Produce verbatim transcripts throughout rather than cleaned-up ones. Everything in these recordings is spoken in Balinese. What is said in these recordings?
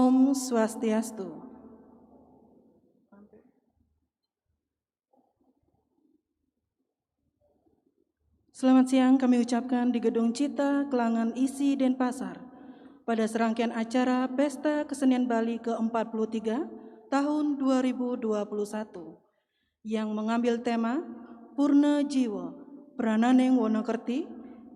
Om Swastiastu. Selamat siang kami ucapkan di Gedung Cita, Kelangan Isi, Denpasar, pada serangkaian acara Pesta Kesenian Bali ke empat puluh tiga tahun dua ribu dua puluh satu, yang mengambil tema Purna Jiwa, Prananeng Wonokerti,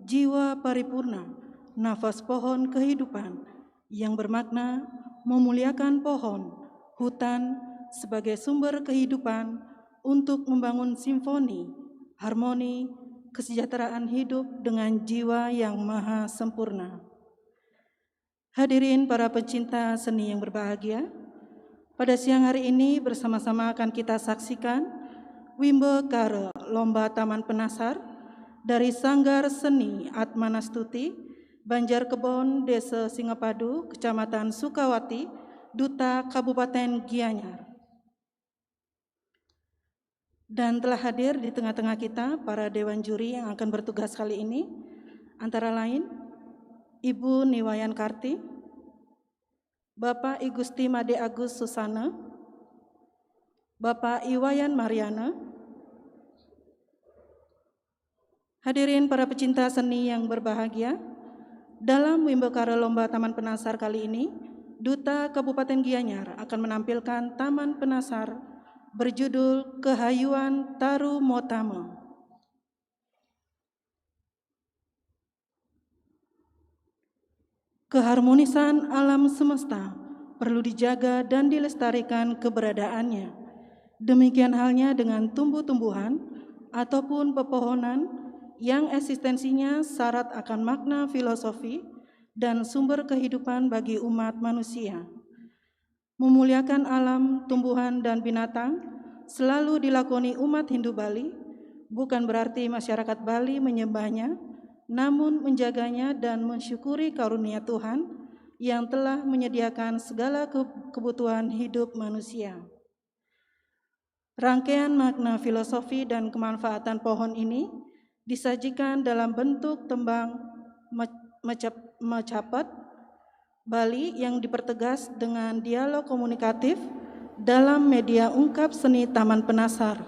Jiwa Paripurna, Nafas Pohon Kehidupan, yang bermakna memuliakan pohon, hutan sebagai sumber kehidupan untuk membangun simfoni, harmoni, kesejahteraan hidup dengan jiwa yang maha sempurna. Hadirin para pecinta seni yang berbahagia, pada siang hari ini bersama-sama akan kita saksikan Wimbo Kara Lomba Taman Penasar dari Sanggar Seni Atmanastuti, Banjar Kebon, Desa Singapadu, Kecamatan Sukawati, Duta Kabupaten Gianyar. Dan telah hadir di tengah-tengah kita para dewan juri yang akan bertugas kali ini, antara lain Ibu Niwayan Karti, Bapak I Gusti Made Agus Susana, Bapak Iwayan Mariana. Hadirin para pecinta seni yang berbahagia, dalam Wimbakara Lomba Taman Penasar kali ini, Duta Kabupaten Gianyar akan menampilkan Taman Penasar berjudul Kahayuan Taru Motama. Keharmonisan alam semesta perlu dijaga dan dilestarikan keberadaannya. Demikian halnya dengan tumbuh-tumbuhan ataupun pepohonan yang eksistensinya syarat akan makna filosofi dan sumber kehidupan bagi umat manusia. Memuliakan alam, tumbuhan, dan binatang selalu dilakoni umat Hindu Bali, bukan berarti masyarakat Bali menyembahnya, namun menjaganya dan mensyukuri karunia Tuhan yang telah menyediakan segala ke-, kebutuhan hidup manusia. Rangkaian makna filosofi dan kemanfaatan pohon ini disajikan dalam bentuk tembang me-, mecep-, mecapet Bali yang dipertegas dengan dialog komunikatif dalam media ungkap seni Taman Penasar.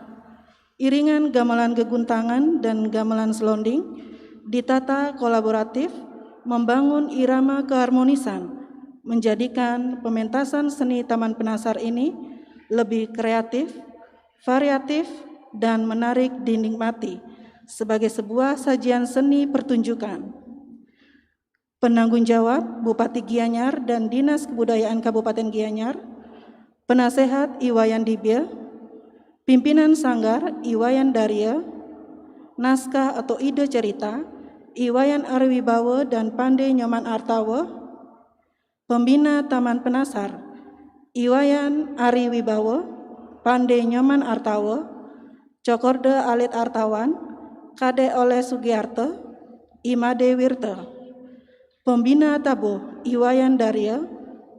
Iringan gamelan geguntangan dan gamelan selonding ditata kolaboratif membangun irama keharmonisan, menjadikan pementasan seni Taman Penasar ini lebih kreatif, variatif, dan menarik dinikmati sebagai sebuah sajian seni pertunjukan. Penanggung jawab Bupati Gianyar dan Dinas Kebudayaan Kabupaten Gianyar, penasehat Iwayan Dibia, pimpinan sanggar Iwayan Daria, naskah atau ide cerita Iwayan Ari Wibawa dan Pande Nyoman Artawa, pembina Taman Penasar Iwayan Ari Wibawa, Pande Nyoman Artawa, Cokorda Alit Artawan, Kade Oleh Sugiarto, Imade Wirta, pembina tabuh Iwayan Daria,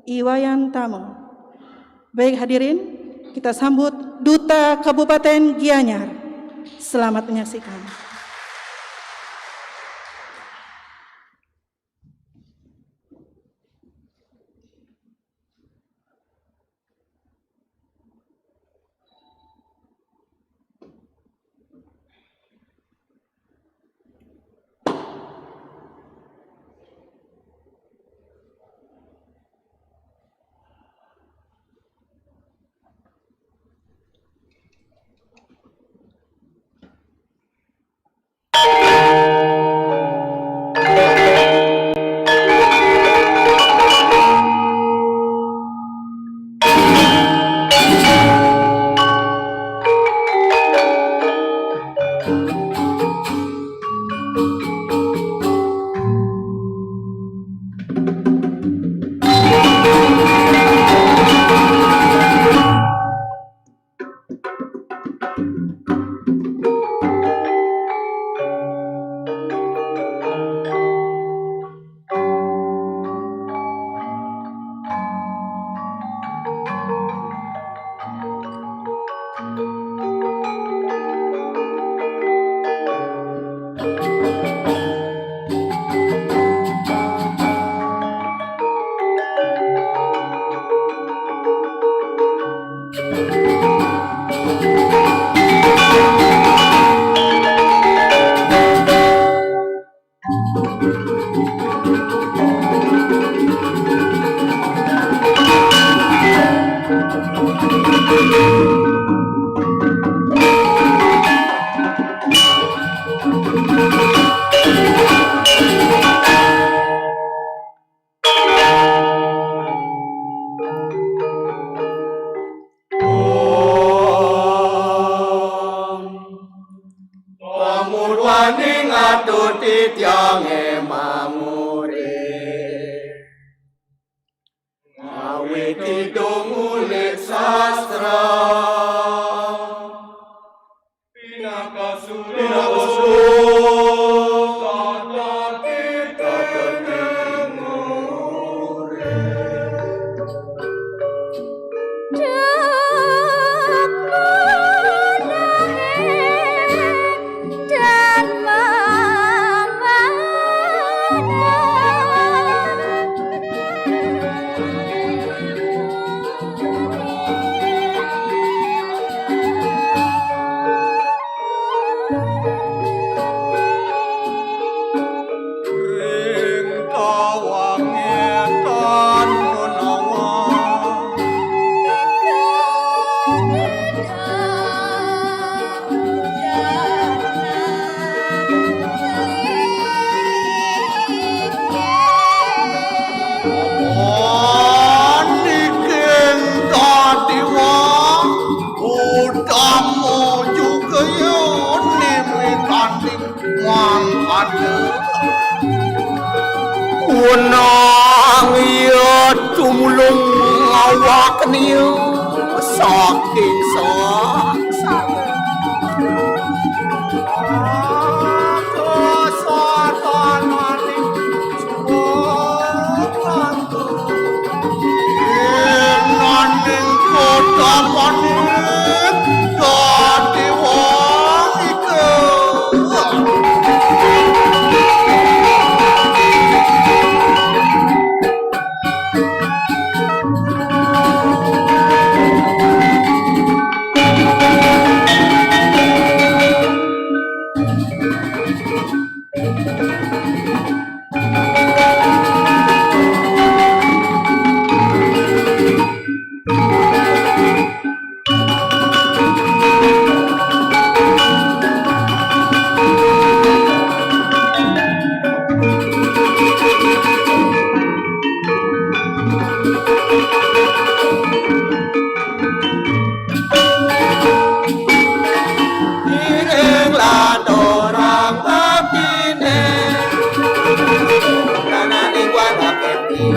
Iwayan Tamo. Baik hadirin, kita sambut Duta Kabupaten Gianyar. Selamat menyaksikan. Punang iya tumulung awak niu saking sangsara. Kesatananing suwung Inaning kotapaning dadi wong iku. Iring lan orang baktiné, nananing warga Kenti,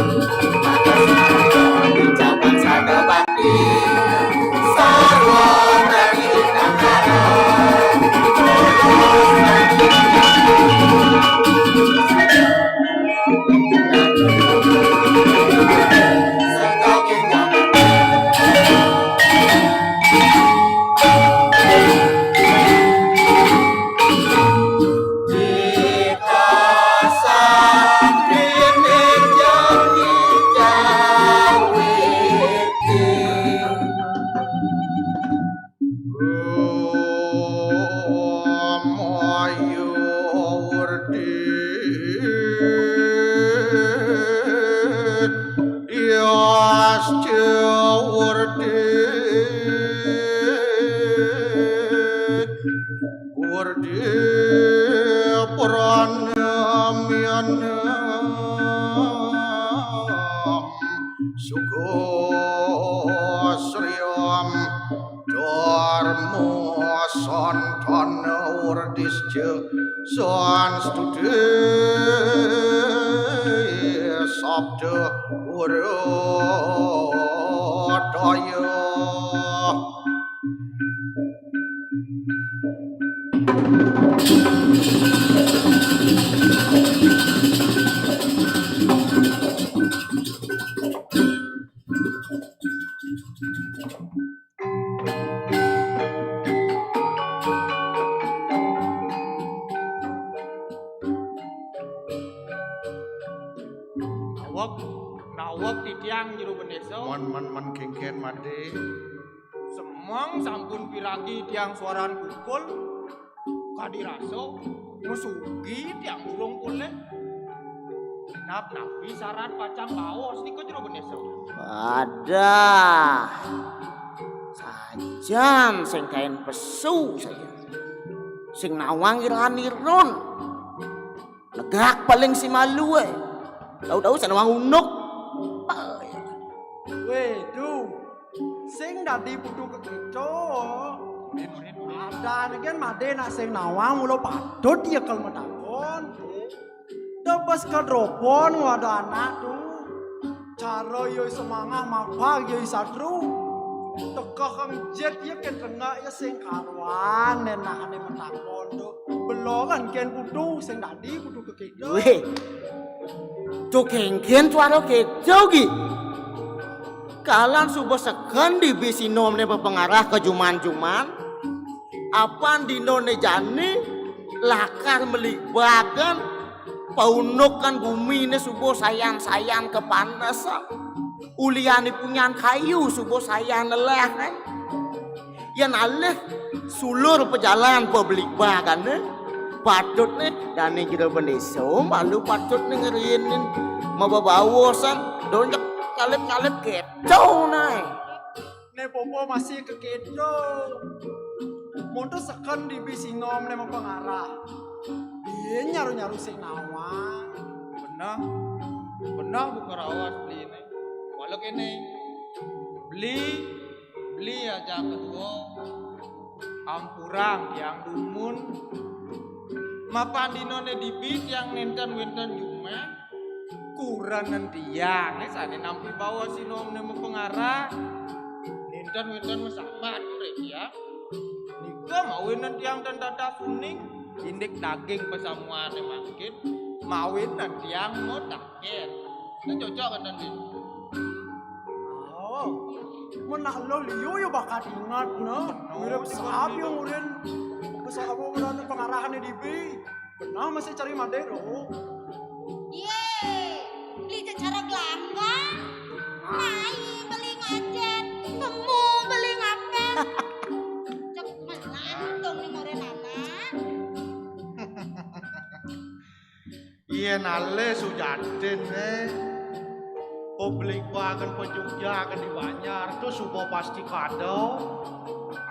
maka sida dicapat sada bakti, sarwa dari Indakara. Maya Werdi, Yasca Werdi, Werdi Pranamyanam, Suga Sriyam Dharma Santana Werdisca Sanstuti Sabda Wradaya. Naweg, naweg titiang Jero Bendesa. Mon, mon, mon kénkén, Madé. Semeng sampun piragi tiang suaran kukul. Kadi rasa, masugi tiang durung polih. Genap napi sarat pacang baos nika Jero Bendesa? Adah, sajan sing kain pesu saja. Sing nawang iran-irun. Legak paling si malu, eh. Tahu-tahu sing nawang unuk. Wéh, duh. Sing dadi putu kekéto. Adané gén Madé nak sing nawang mula patut nyekel matakon. Tebes kadropon ngwada anak tu. Cara ya semangah mabag ya satru. Tekah kang jet ya kén tengak ya sing karuan nénahané matakon tu. Beloran kén putu sing dadi putu kekéto. Wéh. Tu kénkén suara kéto gi. Kalan suba seken dibi sinomné bepengarah ka juman-juman. Apan dinané jani lakar maligbagan paunukan guminé suba sayan-sayan kapanesan. Uliané punyan kayu suba sayan nelahan. Yén alih sulur pajalan pabligbagan, patutné dané Jero Bendesa malu patutné ngrinin mababaosan, donjek nyalip-nyalip kéto naé. Né popo masih kekéto. Monto seken dibi sinom né mapangarah. Yén nyaru-nyaru sing nawang. Beneh. Beneh buka raos beliné. Wala kéné. Beli Beli ajaka tua, ampurang tiang dumun. Mapan dinané dibi tiang nénten wénten jumah. Uranan tiang, eh, sané nampi baos sinuhunné mapangarah. Nénten wénten masambat urip tiang. Nika mawinan tiang tan dados uning, indik daging pasamuané mangkin, mawinan tiang matakér. Nika cocok wénten, Din? Oh, men nak eluh liu ya bakal inget, nah. Mirip sapi yang urin. Masa apa udah pengarahannya di B? Benah masih cari madé, Ro. Yé, beli cara gelambang. Mai beli ngajén, temu beli ngapén. Cek menang dong nih model anak. Yén alé sujatiné, pabligbagan pajugjagan di banjar to suba pasti kada.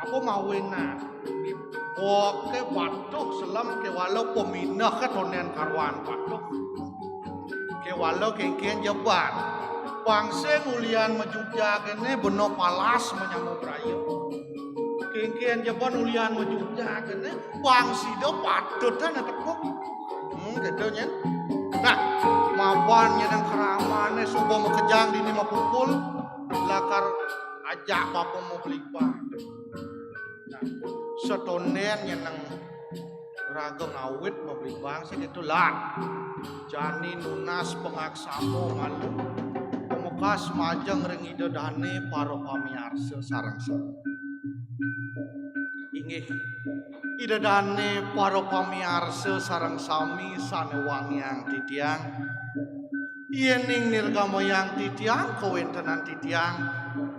Apa mawinan? Boké patuh selem kéwala pamindah ka tondén karuan patuh. Kéwala kénkén jeban. Pang sing ulian majugjagané bena palas manyama braya. Kénkén jeban ulian majugjagané pang sida patut tan tepuk. Hmm, gitu, nyén. Nah, mapan nyén nang kramané suba makejang dini mapupul, lakar ajak papa mabligbagan. Nah, satondén nyén nang raga ngawit mabligbagan sing kéto lan. Jani nunas pangaksama malu. Pamekas majeng ring Ida Dané para pamiarsa sareng sami. Inggih. Ida Dané para pamiarsa sareng sami sané wangiang titiang. Yéning nirgamayang titiang kawéntenan titiang,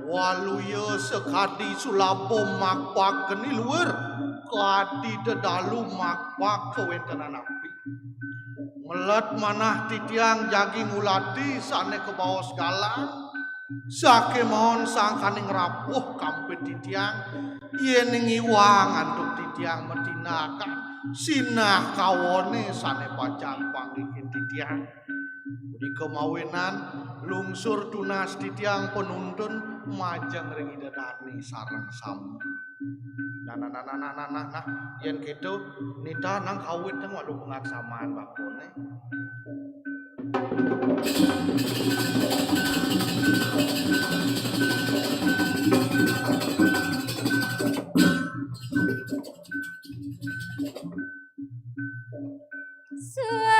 waluya sakadi sulaba makpak geni luir, kadi dedalu makpak kawéntenan api. Melet manah titiang jagi ngulati sané kabaos galang, sakémaon sangkaning rapuh kampid titiang, yéning iwang antuk titiang matindakan sinah kawoné sané pacang panggihin titiang. Punika mawinan lungsur tunas titiang panuntun majeng ring Ida Dané sareng sami. Nah, nah, nah, nah, nah, nah, nah, nah. Yén kéto, nita nang kawit teng walu pangaksamaan bapané. Swastiastu.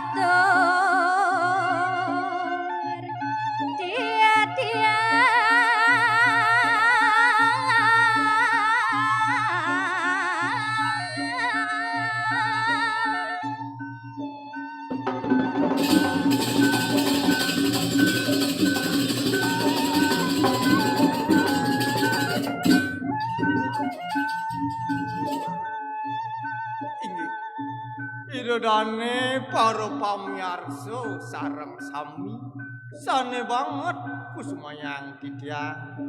Atur dia-dia. Inggih. Ida dané para pamiarsa sareng sami, sané banget kusumayang titiang.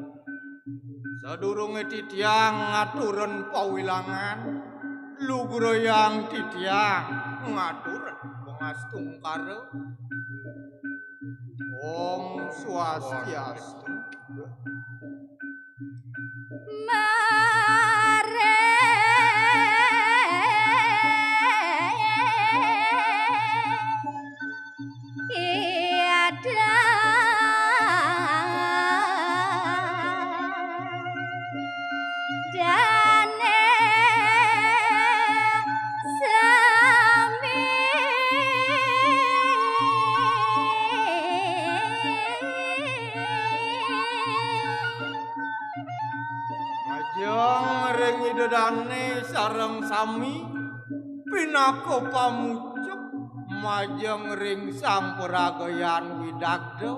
Sadurungé titiang ngaturen pawilangan, lugrayang titiang ngaturen pangastungkara. Om Swastiastu. Mare. Ida dané sami. Majeng ring Ida dané sareng sami, pinaka pamucuk majeng ring Sang Paragayan Widagda,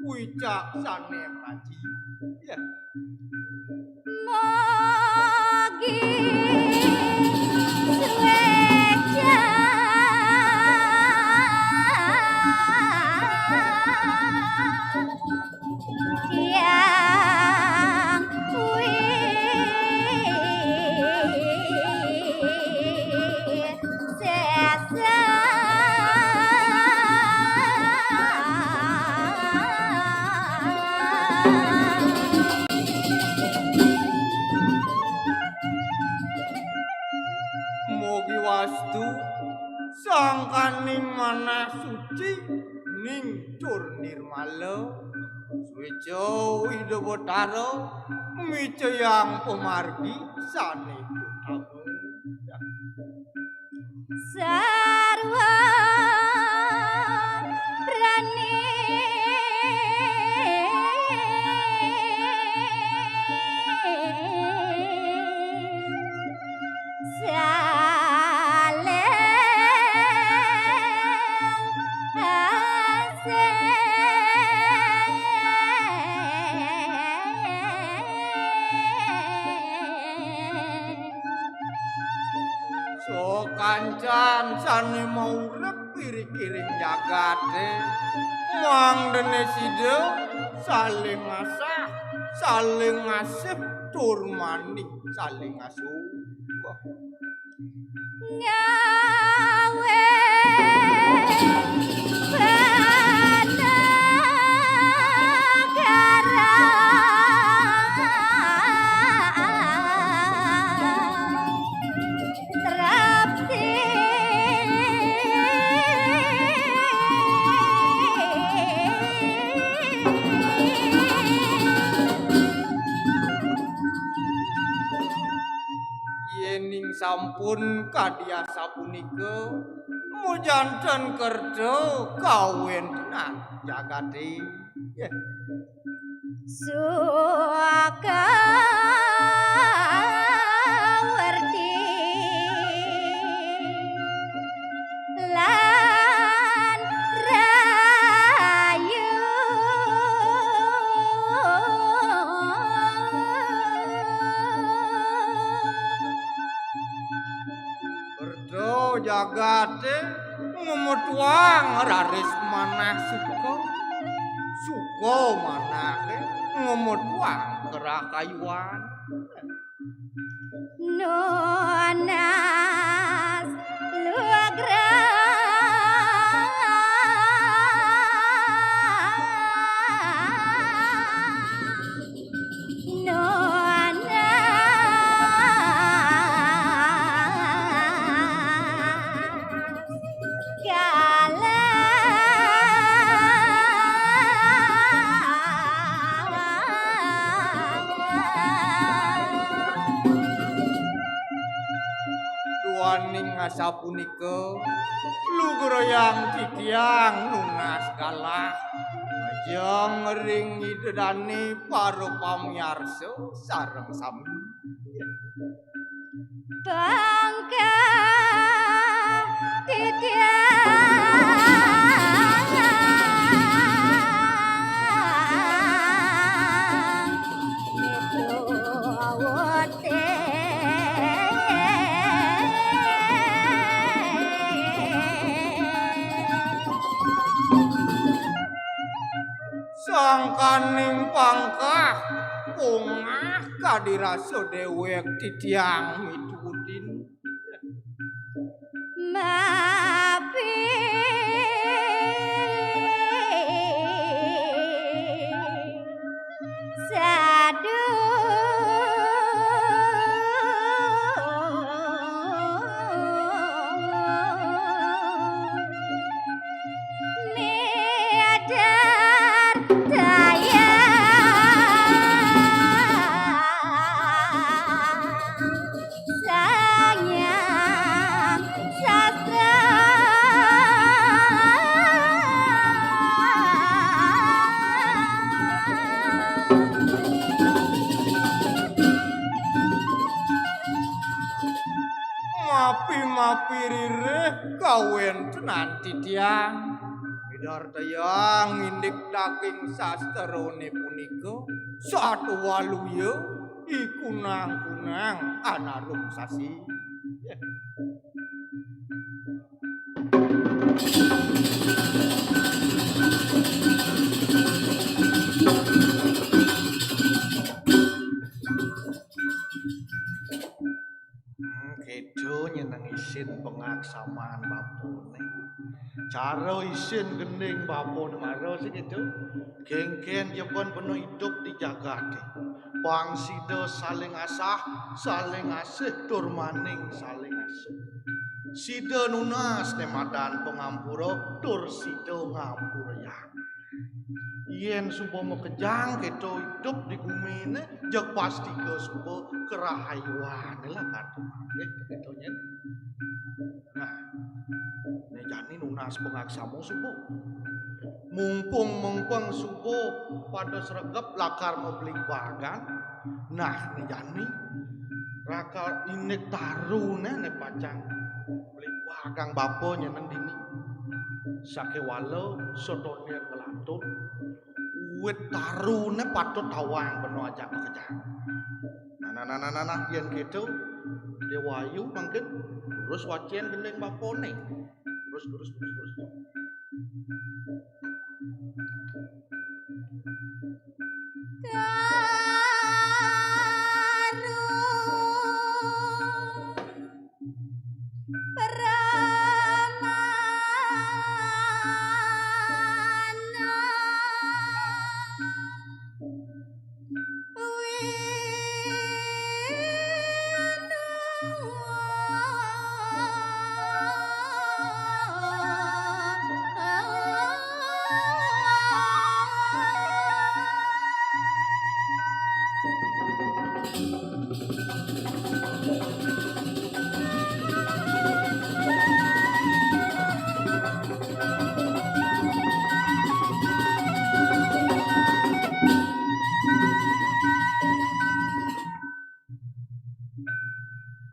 wicaksané aji. Ya. Mogi suéca. Yang wisesa. Mala, suéca Ida Betara micayang pamargi sané utama. Sarwa prani saling asih. Sakancan sané maurip iri-iring jagaté, mangdané sida saling asah, saling asih, tur maning saling asuh. Ngawé panegara. Trepti. Yéning sampun kadi asapunika, majanten kerta kawéntenan jagaté. Sukawerti lan rayu. Kerta jagaté ngemetuang raris manah suka, suka manahé ngemetuang kerah kayuan. Nunas lugra. Nunas. Kala duaning asapunika, lugrayang titiang nunas galah majeng ring Ida dané para pamiarsa sareng sami. Pangkah titiang itu awet. Sangkaning pangkah pongah kadi rasa déwék titiang mitutin. Mapi sadu miadar tayang Sang Hyang Sastra. Mapi-mapi ririh kawéntenan titiang. Midartayang indik daging sastrané punika, satwaluya ikunang-kunang anarum sasi. Hmm, kéto nyeneng isin pangaksaman bapané. Cara isin gending bapané mara sing kéto. Kénkén ja pang pena idup di jagaté. Pang sida saling asah, saling asih, tur maning saling asuh. Sida nunas né madan pangampura, tur sida ngampurayang. Yén suba makejang kéto idup di guminé, jeg pastika suba karahayuané lah katon. Nggih, kéto nyén. Nah, né jani nunas pangaksama suba. Mumpung mengkeng suba pada sregep lakar mabligbagan, nah, né jani rakal indik taruné né pacang bligbagang bapa nyeneng dini. Sakéwala satonir nglantur, wit taruné patut tawang bena ajak makejang. Nah, nah, nah, nah, nah, nah, yén kéto, Déwa Ayu mangkin terus wacén gending bapané. Terus, terus, terus, terus.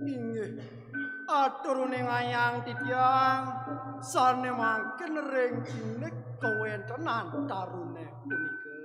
Inggih, atur uningayang titiang sané mangkin ring indik kawéntenan taruné punika.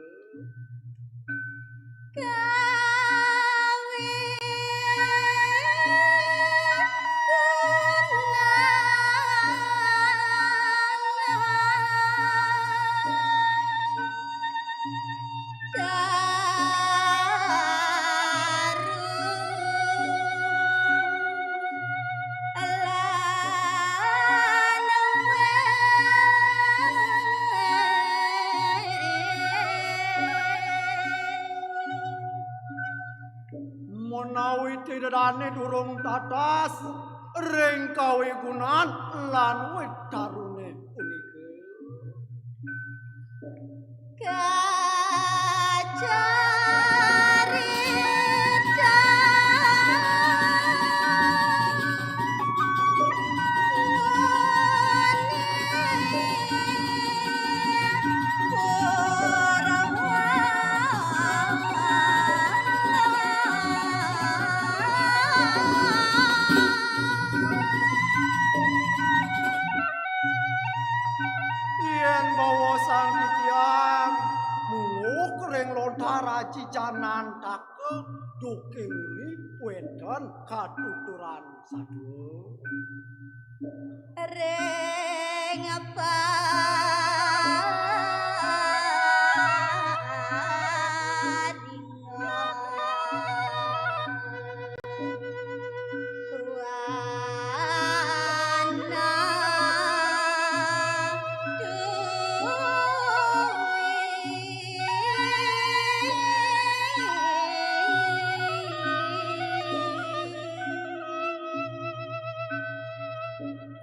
Menawi ida dané durung tatas ring kawigunan lan wit taruné punika. Yén bawa sang titiang mungguk ring lontar aji janantaka, duké nguni wénten katuturan sadua. Ring apa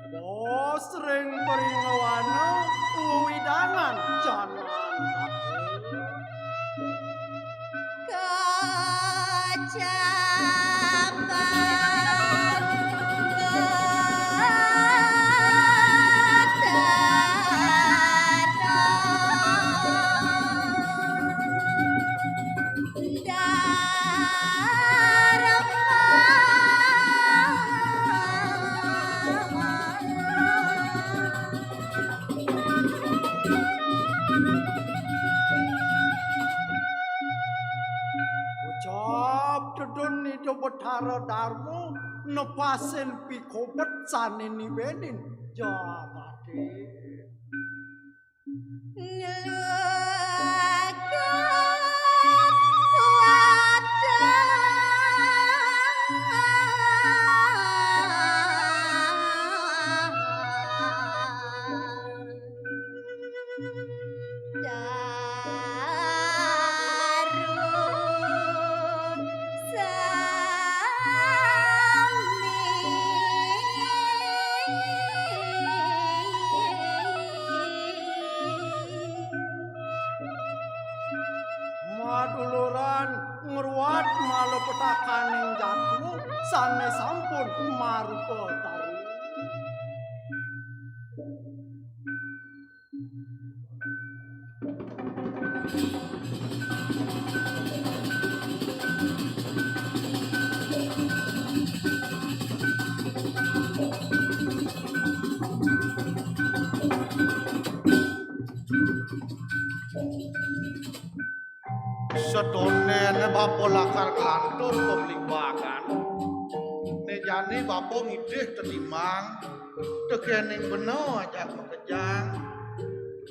Bos ring pringawana wewidangan janan. Kacapan Betara. Ucap tedun Ida Betara Darma nepasin pikobet sané nibenin jabate. Maduluran ngruat malapetakaning jatuh sané sampun marupa taru. Sedoné né bapa lakar nglantur pabligbagan. Né jani bapa ngidih tetimang, tekéning bena ajak makejang.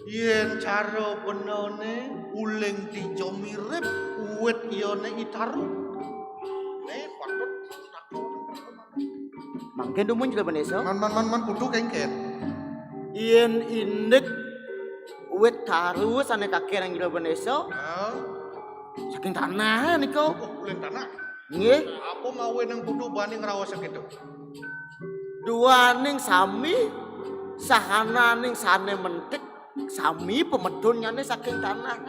Yén cara benané uling dija mirip wit iyané i taru. Né patut takon. Mangkin dumun Jero Bendésa. Man, man, man, man, kudu kéngkén. Yén indik wit taru sané kakénang Jero Bendésa, ah, saking tanah nika. Oh, uling tanah. Nggih. Nah, apa mawinan kudu bani ngraos sakéto? Duaning sami, sahananing sané mentik, sami pamedunnyané saking tanah.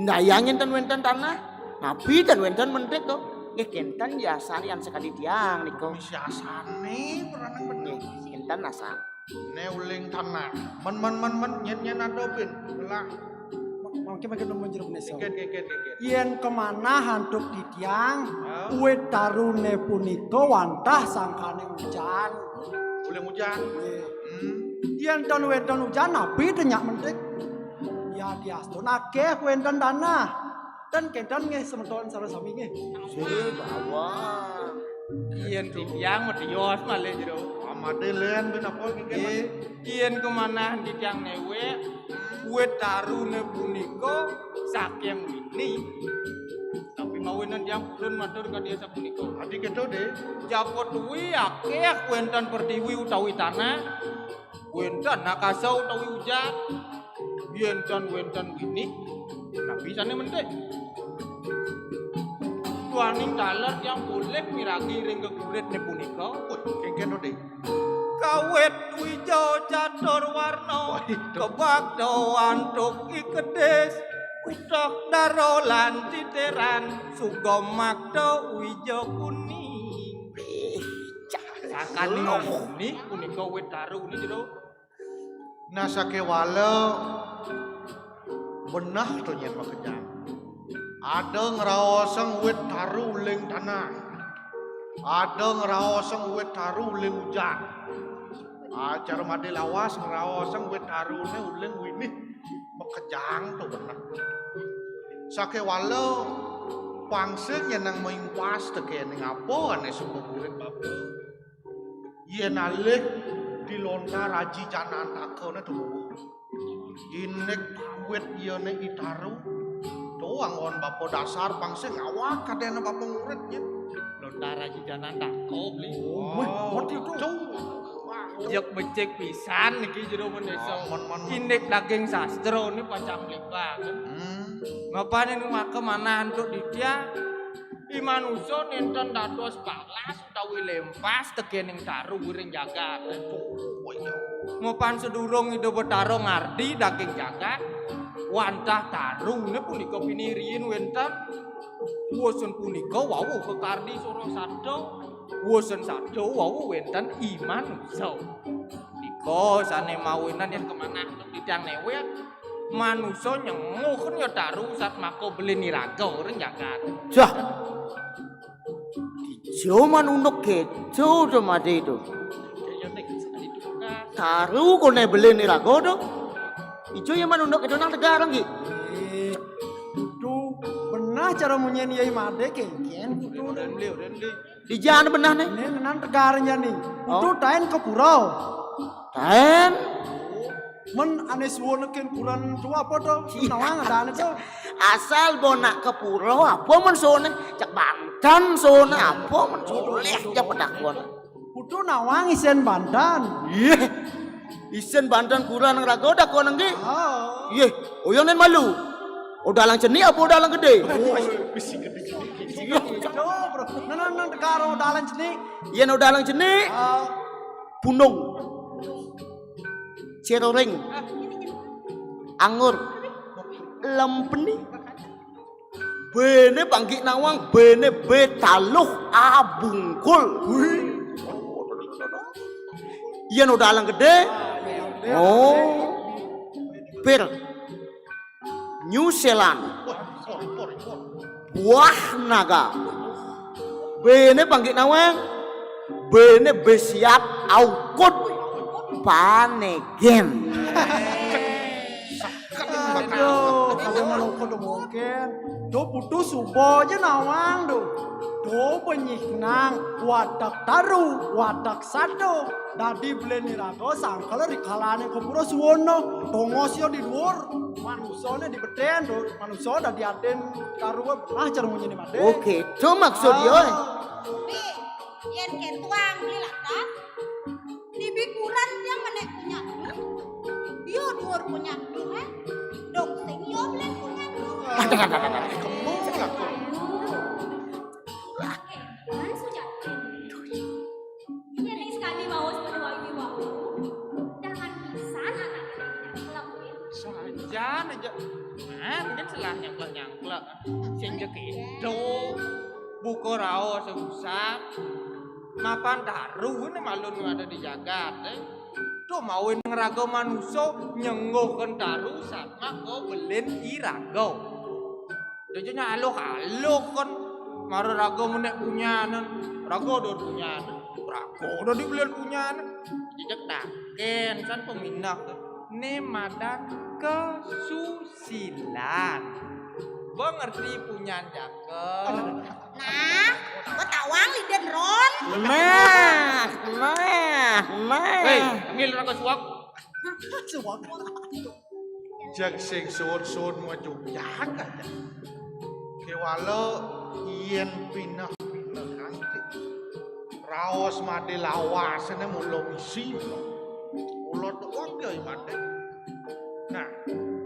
Indayang yén ten wénten tanah, napi ten wénten mentik to. Nggih kénten yasarian sakadi tiang nika. Misi asané peranang bener. Nggih, kénten asal. Né uling tanah. Men, men, men, men, nyén, nyén ada bin. Lah. Ma-, mangke, mangke numbun Jero Bendésa. Kéngkén, kéngkén, kéngkén. Yén kamanah antuk titiang, ya, wit taruné punika wantah sangkaning ujan. Uling ujan. Nggih. Hmm. Yén ten wénten ujan, napi ten nyak mentik? Yadiastun akéh wénten tanah. Ten kénten nggih semeton sareng sami nggih. Sih, bawang. Yén titiang matios malih Jero. Amadé lén bin apa iki? Nggih. Yén kamanah titiang néwék, wit taruné punika saking winih. Tapi mawinan tiang purun matur kadi asapunika. Adi kéto, Dé. Jagat kuwi akéh wénten pertiwi utawi tanah. Wénten akasa utawi ujan, yén ten wénten winih, napi sané mentik? Duaning taler tiang polih miragi ring geguritné punika. Wih, kéngkén to, Dé. Kawit wija catur warna, wah, itu. Kebak dawan tuk ikedis, utoh daro lan titiran, sugomakta wija kuning. Wih, sangkaning kuning punika wit taru nika, Jero. Nah, sakéwala beneh to nyén makejang. Ada ngraosang wit taru uling tanah. Ada ngraosang wit taru uling ujan. Ah, cara Madé lawas ngraosang wit taruné uling winih makejang to beneh. Sakéwala pang sing nyeneng maimpas tekéning apa ané suba murid bapa. Yén alih di lontar aji janantakané tuwuh. Indik wit iyané i taru. To anggon bapa dasar pang sing awak kadéna bapa murid nyén. Lontar aji janantaka, Bli. Oh, wih, oh, mati to. Cuk. Wah, cuk. Jek becik pisan niki Jero Bendésa. Oh, mon, mon, mon. Indik daging sastra ni pacang mlibang. Hmm. Mapan ing maka manah antuk ditya, i manusa nénten dados balas utawi lempas tekéning taru ring jagat. Oh, iya. Mapan sedurung Ida Betara ngardi daging jagat, wantah taruné punika pinih riin wénten. Wusan punika wau kakardi sura sada. Wusan sada wau wénten i manusa. Nika sané mawinan yén kamanah antuk titiang néwék, manusa nyenguhna taru satmaka beli niraga ring jagat. Jah. Dija manunduk kéto to Madé to. Taru koné beli niraga to. Ija ya manunduk kéto nang tegar nggih. Eh, to beneh cara munyin Yai Madé kéngkén kudu. Udan beli, udan beli. Dija anu beneh né? Né ngenang tegar jani. Oh. Kudu taén ka pura. Taén? Men ané suwun kén kuren to apa to? Iya. Nawang adané to. Asal bo nak ka pura apa men suwuné? Cak banten suwuné apa men soleh ja padakuan. Kudu nawang isén banten. Iya. Isén banten kuren raga dakuan nggih. Oh. Iya, oyong nén malu. Odalang cenik apa odalang gedé? Woi, bisi gedé-gedé. Iya. Coba, Bro. Nang, nang, nang tegar odalang cenik. Yén odalang cenik, ah, bunung. Ceroring. Anggur. Lempeni. Béné Panggih Nawang, béné bé taluh abungkul. Wih. Yén udah alang gedé. Oh. Pir. New Zealand. Buah naga. Béné Panggih Nawang. Béné bé siap aukut panegen. Aduh, kada manukut mungkin. Duh, putus suba ja nawang, duh. Duh, banyiknang, watek taru, watek sado. Dadi belén iraga sangkal rikalané ka pura suwana. Tongos ya di duur, manusané di betén, duh. Manusa dadi adin taru, ah, cara munyiné madé. Oké, itu maksud ya. Ah. Bi, yén kéto ang beli lantas. Di bikuran yang menek punya tu. Dia duur punya tu, eh. Dong sing yo belén punya tu. Kemul aku. Laki, kan sujati. Ini sekali bawa sepeda wayu bawa. Jangan pisan anak-anak yang kelak. Sajan aja. Nah, mungkin salah nyangklek-nyangklek. Sing jek itu. Buka raos sing usah. Mapan taru né malu nu ada di jagat, eh. Tuh mawin ngraga manusa nyengguhken taru satma ka belin iraga. Jaja aluh-aluh kan mara raga menek punyanan, raga ada punyanan, raga ada di belin punyanan. Jejak daken san pemindah né madan kesusilan. Ba ngerti punyan jaket. Nah, gua tawang liden ron. Nah, nah, nah. Hei, panggil raga suak. Suak. Jeg sing suud-suud mau jujak aja. Kéwala yén pinah-pinah kanti. Raos madé lawas né mula misi. Mula doang ya ibadah. Nah,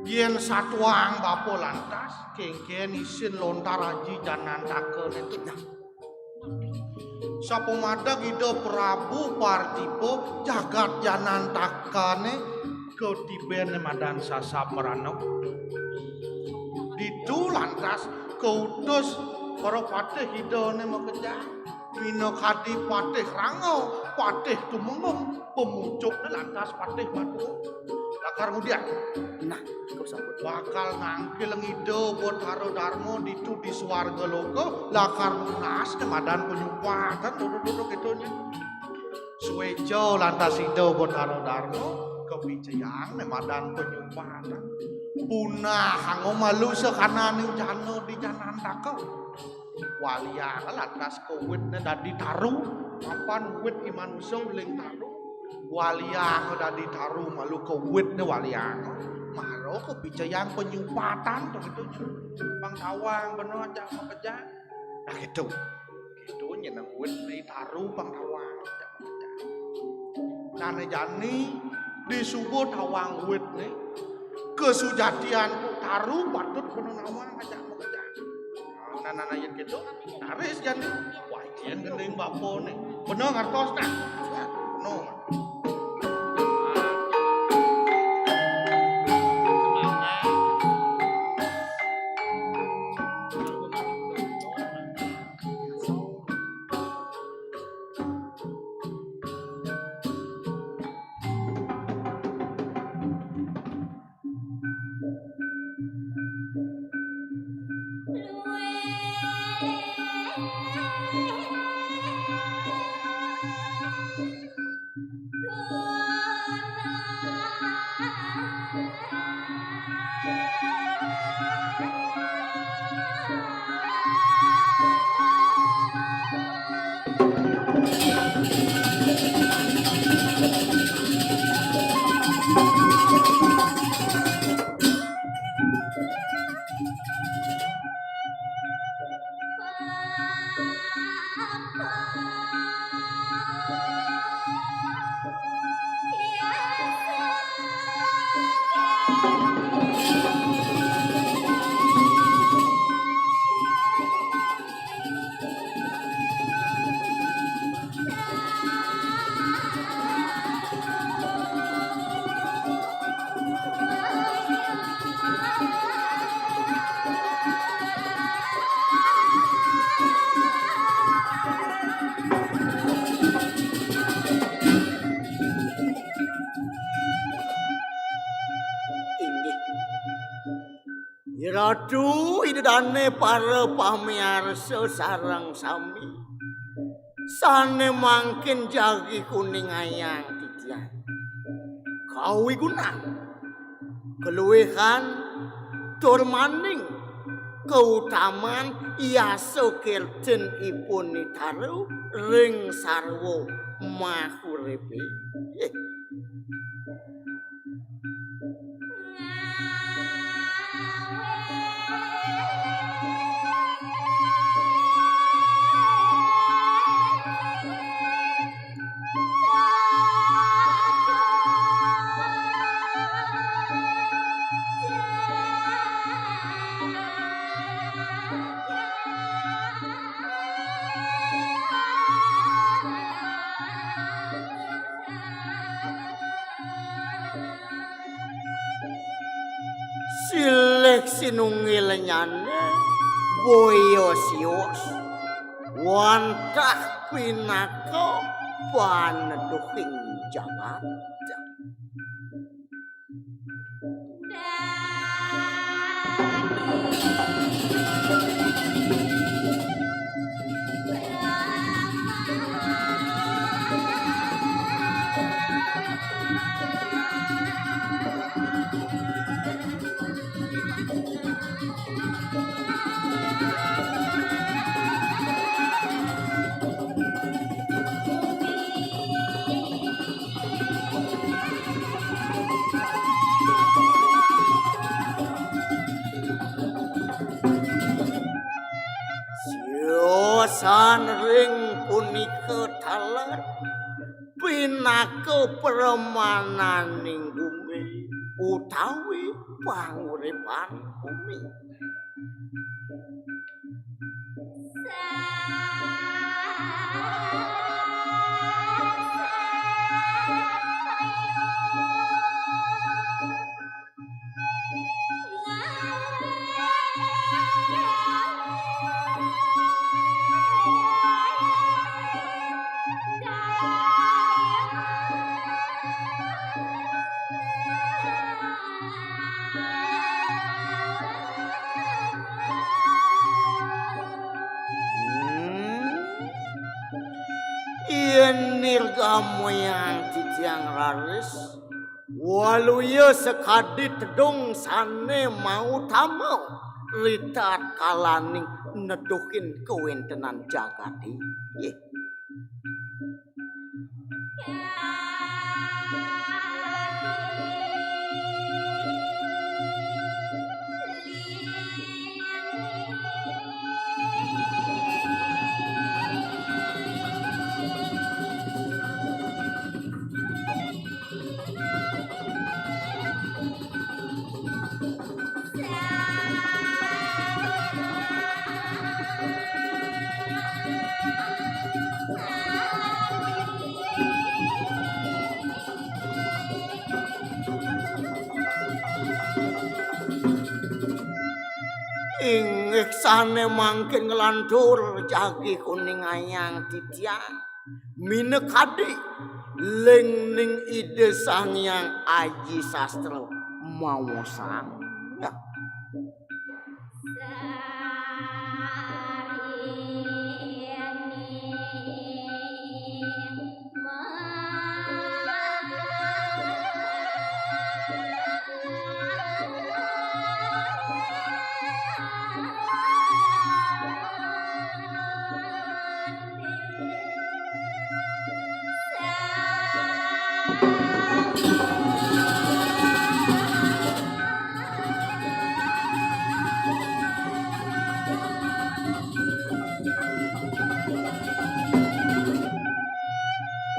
yén satuang bapa lantas, kéngkén isin lontar aji janantakané. Nah, sapumadeg Ida Prabu Parthiba jagat janantakané katibén madan sasab merana. Ditu lantas kautus para patih Idané makejang. Minakadi Patih Rangga, Patih Tumenggung, pemucukné lantas Patih Madura. Lakar ngudiang. Nah, kau sambut. Bakal nangkil ngida Batara Darma ditu di swarga loka, lakar nunas né madan panyupatan, duduk-duduk itu nya. Suéca lantas Ida Batara Darma, kapicayang né madan panyupatan. Punah anggo malu sakanané jana di janantaka. Waliang lantas ka witné dadi taru, mapan wit i manusa uling taru. Waliang dadi taru malu ka witné waliang. Mara kapicayang panyupatan to gitu. Pang tawang bena jak makejang. Nah gitu. Gitu nyeneng witné taru pang tawang jak makejang. Nané jani disuba tawang witné. Kasujatian taru patut bena nawang jak makejang. Nah, nah, nah, yén kéto, taris jani. Wah, yén gending bapané. Bena ngartos nah. Bena. Aduh, Ida Dane para pamiarsa sareng sami. Sane mangkin jagi kuningayang titiang. Kawigunan, kaluwihan, tur maning kautaman yasa kirtin ipun nitaru ring sarwa mahuripe. Nggih. Silih sinunggilenyane boya sios wantah pinaka paneduhing jagat. Siosan ring punika taler pinaka pramananing gumi utawi panguripan gumi. Hmm. Yen nirgamayang titiang raris, waluya sakadi tedung sane mautama ritatkalaning neduhin kawentenan jagate. Nggih. Inggih sane mangkin nglantur jagi kuningayang titiang. Minakadi lingning Ida Sang Hyang Aji Sastra maosang.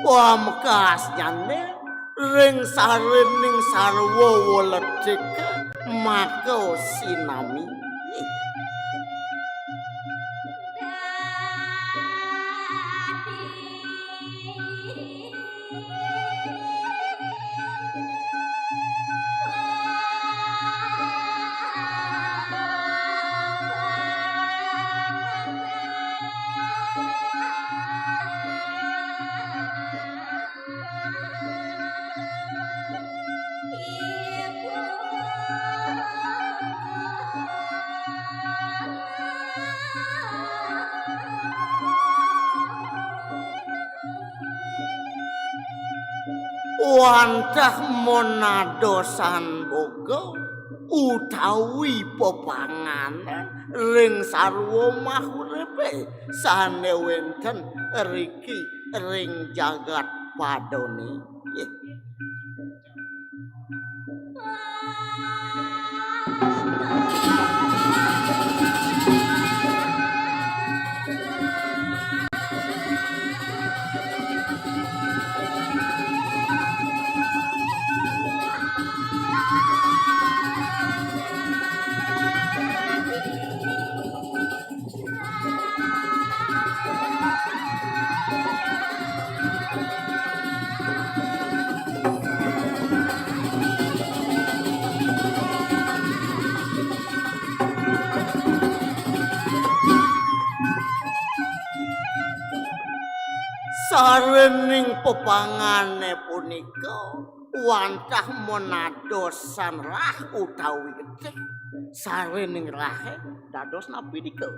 Pamekasnyane ring sarining sarwa weledika maka sinami. Wantah manadosan boga utawi pepanganan ring sarwa mahuripe sane wenten riki ring jagat padane. Sarining pepangane punika wantah manadosan rah utawi getih. Sarining rahe dados napi nika?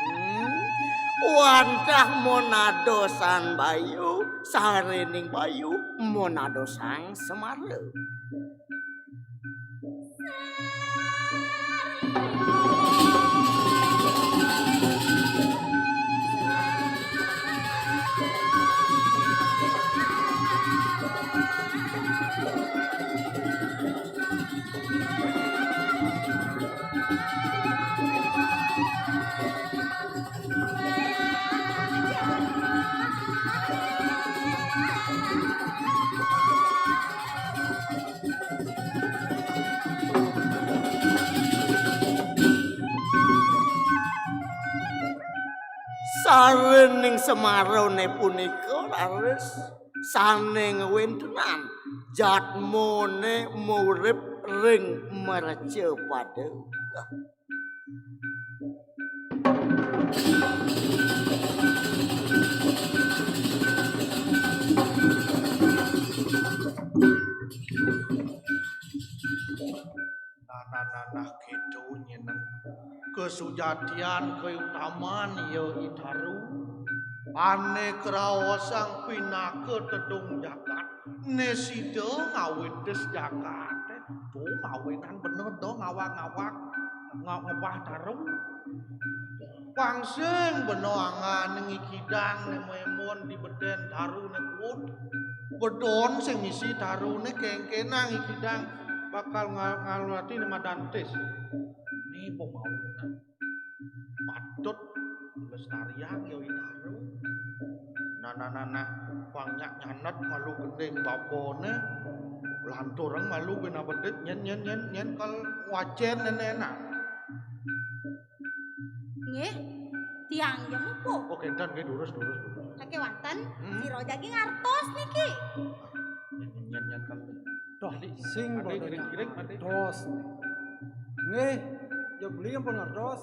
Hmm, wantah manadosan Bayu, sarining Bayu manadosan Semara. Sarining Semarane punika raris sane ngwentenan jadmane murip ring mercapada. Nah, nah, nah, nah, gitu nyeneng. Kasujatian kautaman ya I Daru. Ane kraosang pinaka tedung jagat. Ne sida ngawitis jagate. Tuh, mawinan bener to ngawag-ngawag, nga-, ngewah Daru. Pang sing bena angan ngikidang ne memun di beden Daru ne kuud. Bedon sing ngisi Daru ne kengkenang ngikidang bakal nga-, ngalati ne madantis. Ni pemawinan. Patut lestariang ya I Daru. Nah, nah, nah, nah, pang nyak nyanet malu gending babone, lanturang malu bena bedit, nyen, nyen, nyen, nyen, kal wacen nene enak. Nggih, tiang ya mupu. Oh, kenten, nggih, durus, durus, durus. Sakewanten, hmm, sira jagi ngartos niki. Nyen, nyen, nyen, kal. Toh, sing pada ngartos. Nggih, ya beli ampun ngartos.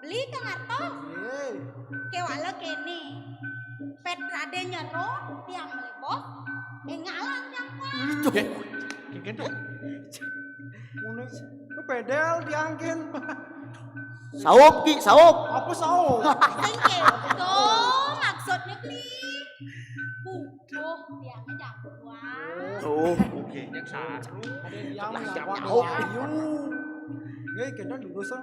Beli kang ngartos? Nggih. Kewala kene. Pet rade nyero, tiang melebos. Eh, ngalang jangkang. Nggih. Kenten. Ngono, pedel tiang kin. Saup, Ki, saup. Apa saup? Sing keto, maksudnya, Ki. Pupuh, tiang jangkang. Oh, oke. Yang saru. Ada tiang lah, jangkang. Jauh. Nggih, kenten durus.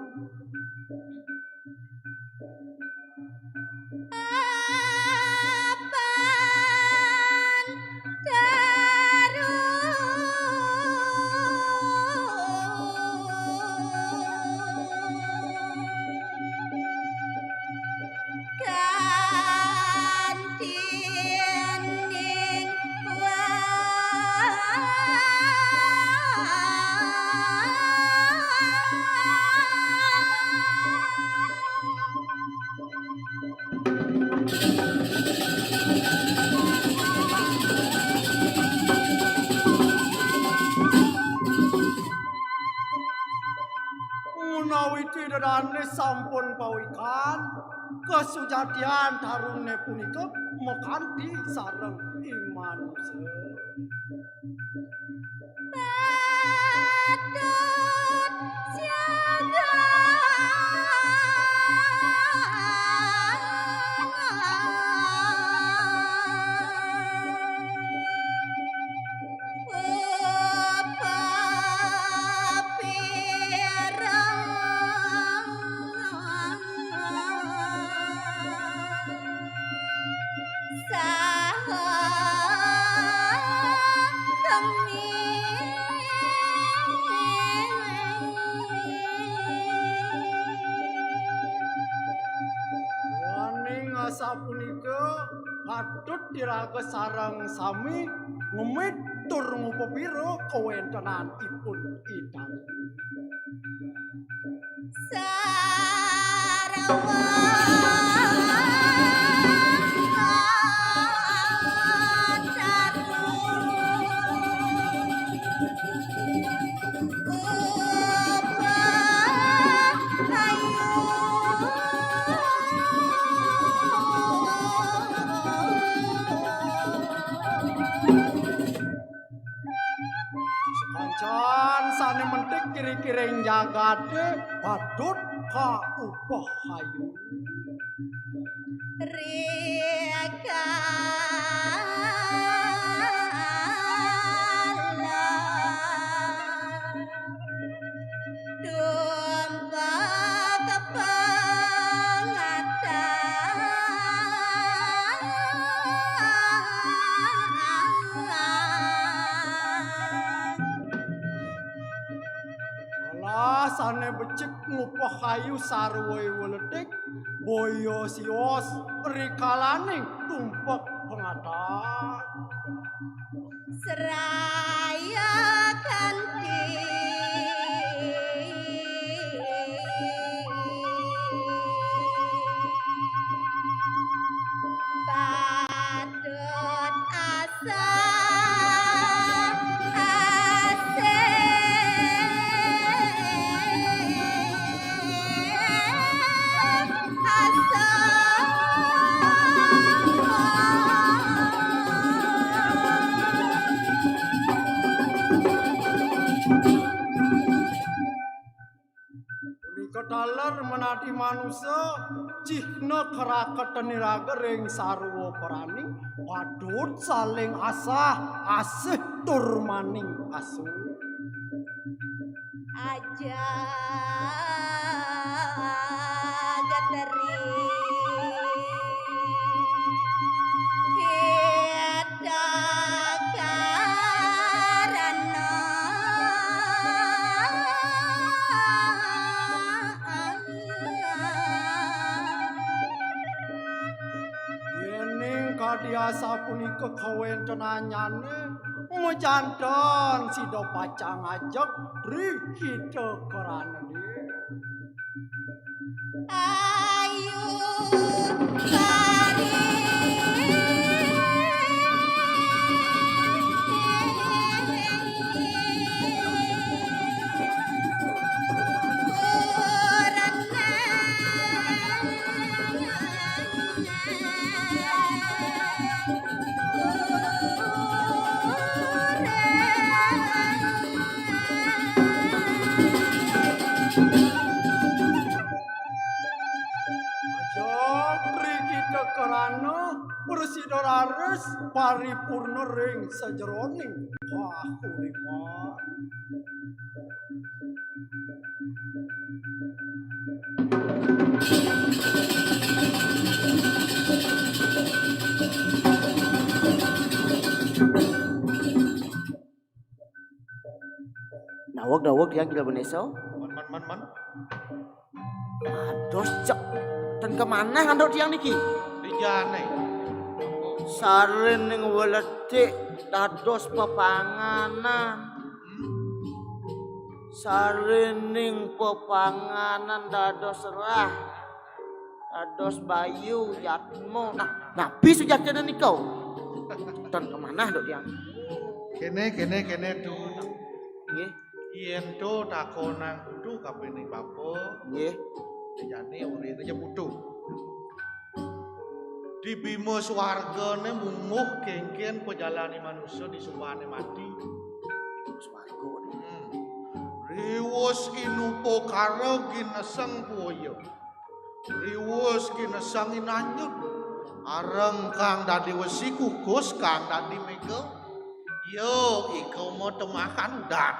Wikan kasujatian tarungné punika makanthi sareng i manusa. Waning asapunika patut iraga sareng sami ngemit tur ngupapira kawéntenanipun Ida. Sakancan sané mentik kiri-kiring jagaté patut kaupahayu. Alah, sané becik ngupahayu sarwa i weletik, boya sios rikalaning tumpek pangatan. Punika taler menadi manusa, cihna karaketan iraga ring sarwa prani, patut saling asah, asih tur maning asuh. Aja gateri kita karana. Yéning kadi asapunika kawéntenannyané, majanten sida pacang ajeg ri kita karana. Ayu kari. Aja ri kita karana prasida raris paripurna ring sajeroning. Wah, kuriman. Daweg, daweg, Tiang Gila Beneso. Man, man, man, man. Ados, cek. Ten kamanah anduk tiang niki? Di jane. Sarining weletik dados pepanganan. Sarining pepanganan dados rah. Dados bayu jatmo. Nah, napi sujatine nika? Ten kamanah anduk tiang? Kene, kene, kene, Tu. Nggih. Yen To takonang Tu kapining bapa. Nggih. Jane urine ja butuh. Di Bima swargane mungguh kengken pejalaning manusa di subaning mati. Swarga. Hmm. Riwus inupakara gineseng puya. Riwus gineseng inanyud. Areng kang dadi wesi kukus kang dadi mega. Ya, ika matemahan udan.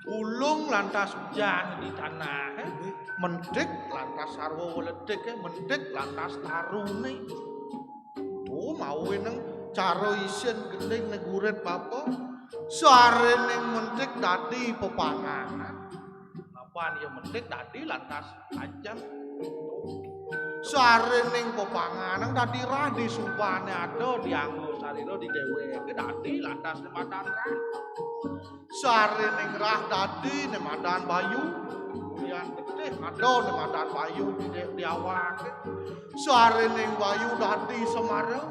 Ulung lantas ujan di tanah, eh. Mentik lantas sarwa weletik, eh. Mentik lantas tarune. To mawinan cara isin gending negurit bapa. Sarining mentik dadi pepanganan. Napan ya mentik dadi lantas ajeng. Sarining pepanganan dadi rah di subane ada dianggo sarira di deweke dadi lantas ne madan rah. Sarining rah dadi ne madan bayu. Ulian getih ada ne madan bayu di de-, di awake. Sarining bayu dadi semara.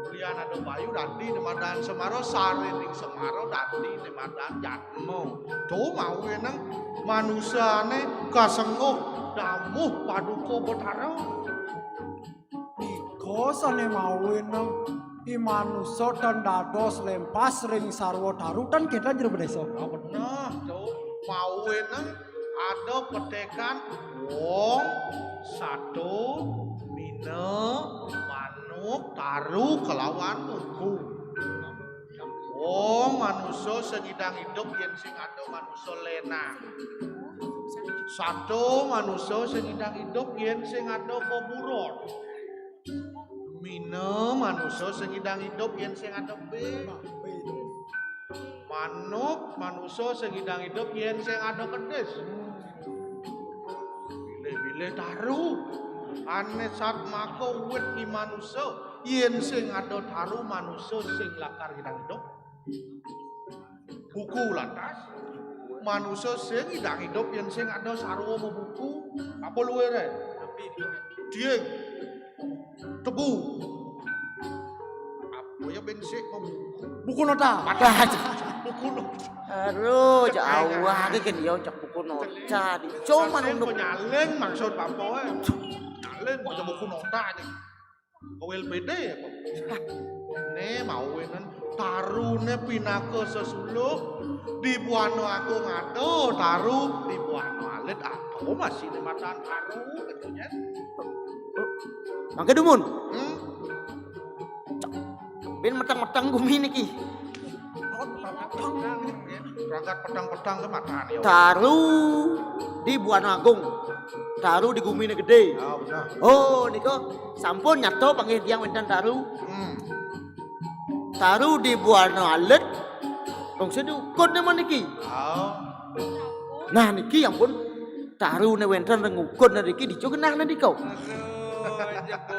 Ulian ada bayu dadi ne madan semara, sarining semara dadi ne madan jatma. To mawinan manusane kasengguh damuh paduka Betara. Nika sane mawinan i manusa tan dados lempas ring sarwa taru tan ketan jero bedesa. Ah, bener, to. Mawinan ada petekan wong, sato, mina, manuk, taru kelawan buku. Wong manusa sing idang idup yen sing ada manusa lenah. Sato manusa sing idang idup yen sing ada kuburan. Mina manusa sing idang idup yen sing ada pin. Manuk manusa sing idang idup yen sing ada kedis. Bilih-bilih taru. Ane satmaka wit i manusa yen sing ada taru manusa sing lakar idang idup. Buku lantas. Manusa sing idang idup yen sing ada sarwa mabuku. Apa luwere? Dieng. Tebu. Apa ya ben sik mabuku? Buku nota. Padahal buku nota. Aduh, cek awake kan ya cek buku nota. Cuma sing untuk penyaling maksud apa wae? Penyaling maca buku nota aja. Kawel pede ya, Pak? Ne mawinan tarune pinaka sesuluh di Buana Agung ada taru, di Buana Alit ada masih ne matan taru gitu ya. Mangke dumun. Hmm? Bin meteng-meteng gumi niki. Ragat petang-petang ke matan ya. Taru di Buana Agung. Taru di gumine gede. Ya, benar. Oh, nika sampun nyata panggih tiang wenten taru. Hmm. Taru di Buana Alit. Wong sing diukud ne niki. Oh. Nah, niki ampun tarune wenten ring ukud niki dicu genah nandika. Aduh, jago.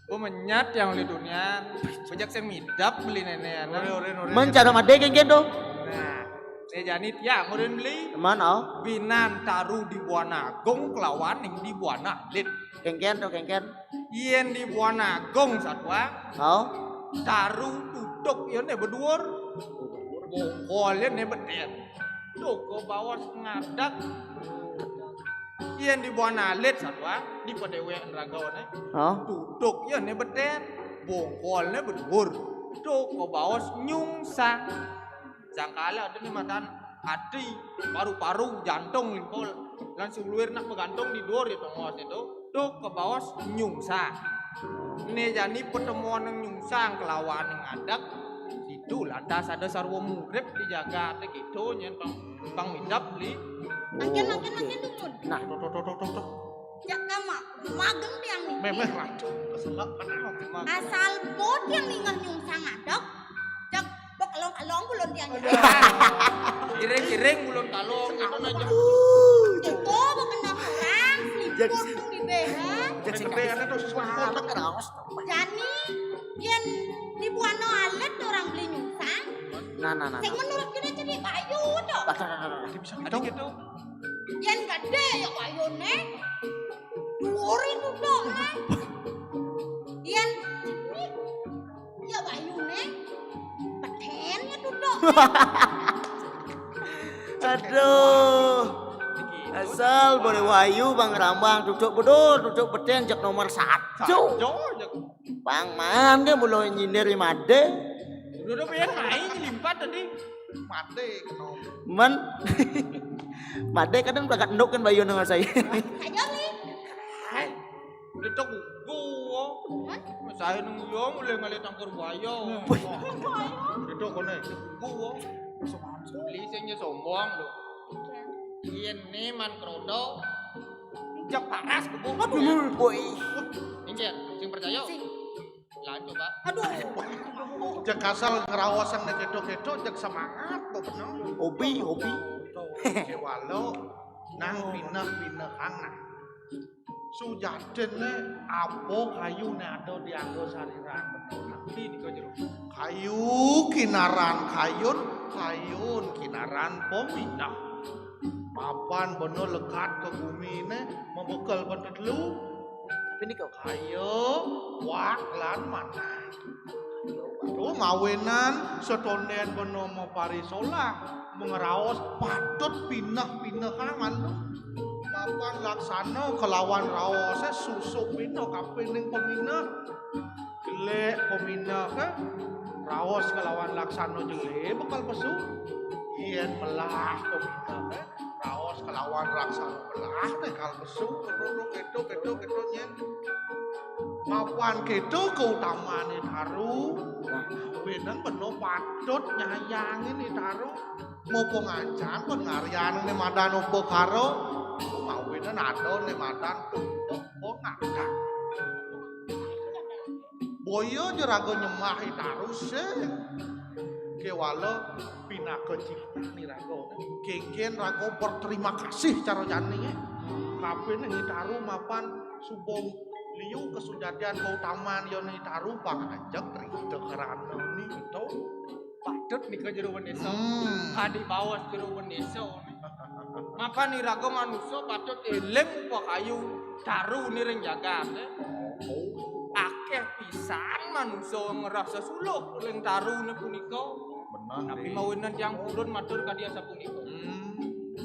Pemenyat yang oleh dunia, bejak sing midap beli nenek anak. Ore, ore, ore. Men cara made kengken to. Nah, saya jani tiang urin beli. Man, oh. Binan taru di Buana Agung kelawan ning di Buana Alit. Kengken to, kengken. Yen di Buana Agung satwa. Oh. Taru tutuk yen ne beduur. Bongkol yen ne beten. Tuh, ke bawah ngadak. Yen di Buana Alit satwa, di padewek ragane. Oh. Tutuk yen ne beten. Bongkolne beduur. Tuh, ke bawah nyungsang. Sangkala ada ne matan ati, paru-paru, jantung, lingkol. Lan suluir nak begantung di duur ya tongos itu. Tuh ke bawah nyungsang. Ne jani pertemuan nang nyungsang kelawan nang ngadak. Itu lantas ada sarwa murip di jagat gitu nyen pang pang midap li. Mangkin, mangkin, mangkin, dumun. Nah, to, to, to, to, to, to. Ya, kama, mageng tiang niki. Memeh racun, keselak, kenal. Asal bot yang ningeh nyungsang ngadak. Jak, bekelong-kelong bulun tiang niki. Iring-iring bulun kalong, gitu aja. Itu bekenal orang, seliput tung di beha. Jani, yen di Buana Alit orang beli nyungsang. Nah, nah, nah. Sing menurut kita jadi bayu to. Nah, nah, nah, nah. Adi gitu. Yen gede ya bayune. Duur itu to, nah. Yen ini ya bayune. Peten ya tutuk. Aduh. Asal boleh wayu Bang Rambang, duduk bedul, duduk beten, jak nomor satu. Yo, yo. Bang man ke mula nyindir i made. Udah, udah, pengen main limpat tadi. Made kena. Men. Made kadang berangkat enduk kan bayu nang saya. Ayo nih. Hai. Udah tak gua. Hah? Saya nunggu yo mulai ngalih tangkur buaya. Wih. Udah tak kena. Gua. Beli sing sombong lo. Iya nih man krodo. Jak paras kebo. Aduh. Woi. Injek, sing percaya. Sing. Lah coba. Aduh. Jak asal ngeraos sing kedo-kedo, jak semangat kok bener. Hobi, hobi. Tuh, kewalo nang pineh-pineh kang nah. Sujatine apa kayu ne ada dianggo sariran bener. Tapi nika jero. Kayu kinaran kayun, kayun kinaran peminah. Mapan beno lekat ke bumi ne, membekel beno telu. Tapi nika kayu, wak lan manah. Tuh mawinan setonden beno maparisolah, mengraos patut pineh-pineh kang anu. Mapan laksana kelawan raose susuk pineh kapining pemineh. Jelek pemineh ke raos kelawan laksana jelek bekal pesu. Yen melah pemineh ke raos kelawan laksana melah bekal pesu. Kedo, kedo, kedo, kedo, nyen. Mapan kedo keutamane taru. Nah, bener beno patut nyayangin i taru. Mumpung ancan pengarian ne madan upakara. Mawinan ada ne madan tumpuk pengakan. Boya ja raga nyembah i taru sih. Kewala pinaka cinta ni raga. Kengken raga berterima kasih cara jani, eh. Kapine i taru mapan suba liu kasujatian kautaman ya ni taru bang ajak rita karana ni to. Patut nika jero bendesa. Hmm. Adi baos jero bendesa. Mapan iraga manusa patut eling upakayu taru ni ring jagate. Akeh pisan manusa ngrasa suluh ring tarune punika. Benar. Tapi mawinan tiang purun matur kadi asapunika. Hmm.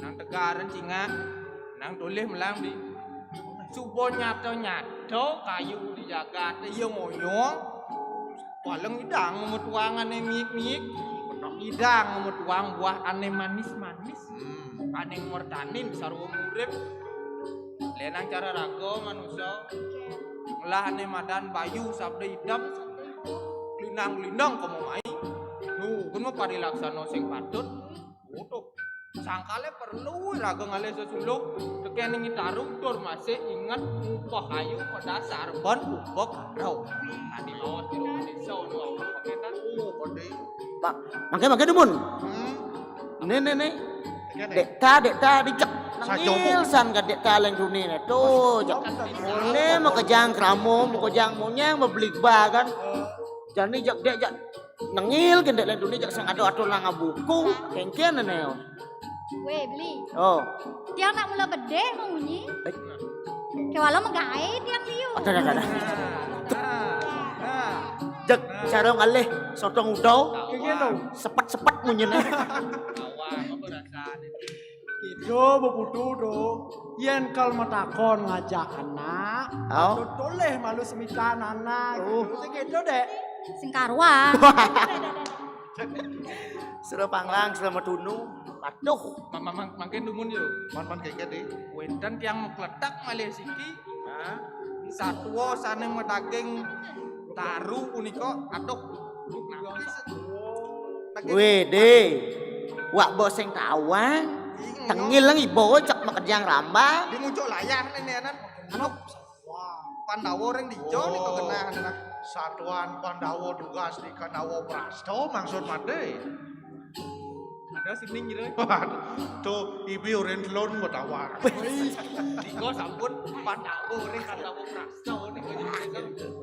Nang tegaran cingak, nang tolih melang di. Suba nyata-nyata kayu di jagate ya ngoyo. Paling idang metuangane miik-miik. Idang metuang buah ane manis-manis. Hmm. Ane ngwertanin sarwa urip. Lenang cara raga manusa. Ngelah ane madan bayu sabda idem. Lindang-lindang komo mai. Nu, kun maparilaksana sing patut. Utuh. Sangkale perlu raga ngalih sesuluh. Tekening i taru tur masih inget upakayu madasar ban upakara. Adi baos jero desa ono. Pak, mangke, mangke dumun. Hmm. Ne, ne, ne. Dek ta, dek ta dijak nengil san ka dek ta leng duni ne. Tuh, jak. Ne makejang kramo, makejang monyang, mabligba kan. Jani jak dek jak nengil ke dek leng duni jak sing ada atur lang abuku. Kengken ne. Weh, Beli. Oh. Tiang nak mula bedeh munyi. Eh. Kewala megae tiang liu. Ada, ada, ada. Jak cara ngalih sotong udau. Kengken to. Sepet-sepet munyine. Awak apa rasane? Itu beputu to. Yen kal matakon ngajak anak, oh. Toleh malu semikan anak. Oh. Gitu. Sing gitu, Dek. Sing karuan. Sira panglang, sira matunu. Waduh. Mang-, mang-, mang-, mangkin dumun yo. Man-man keket, eh. Wenten tiang makletak malih siki. Hah? Satua sane madaging taru punika, aduh. Daging. Wede. Wak boseng tawang. Ing, tengil nang ibo cek makejang rambang. Di muncuk layah nenenan. Anu. Pandawa ring dija nika genah, nah. Satuan Pandawa tugas di Kandawa Prasta maksud mate. Ada sining kira. Waduh, tuh ibi urin telun betawar. Nika sampun Pandawa ring Kandawa Prasta nika.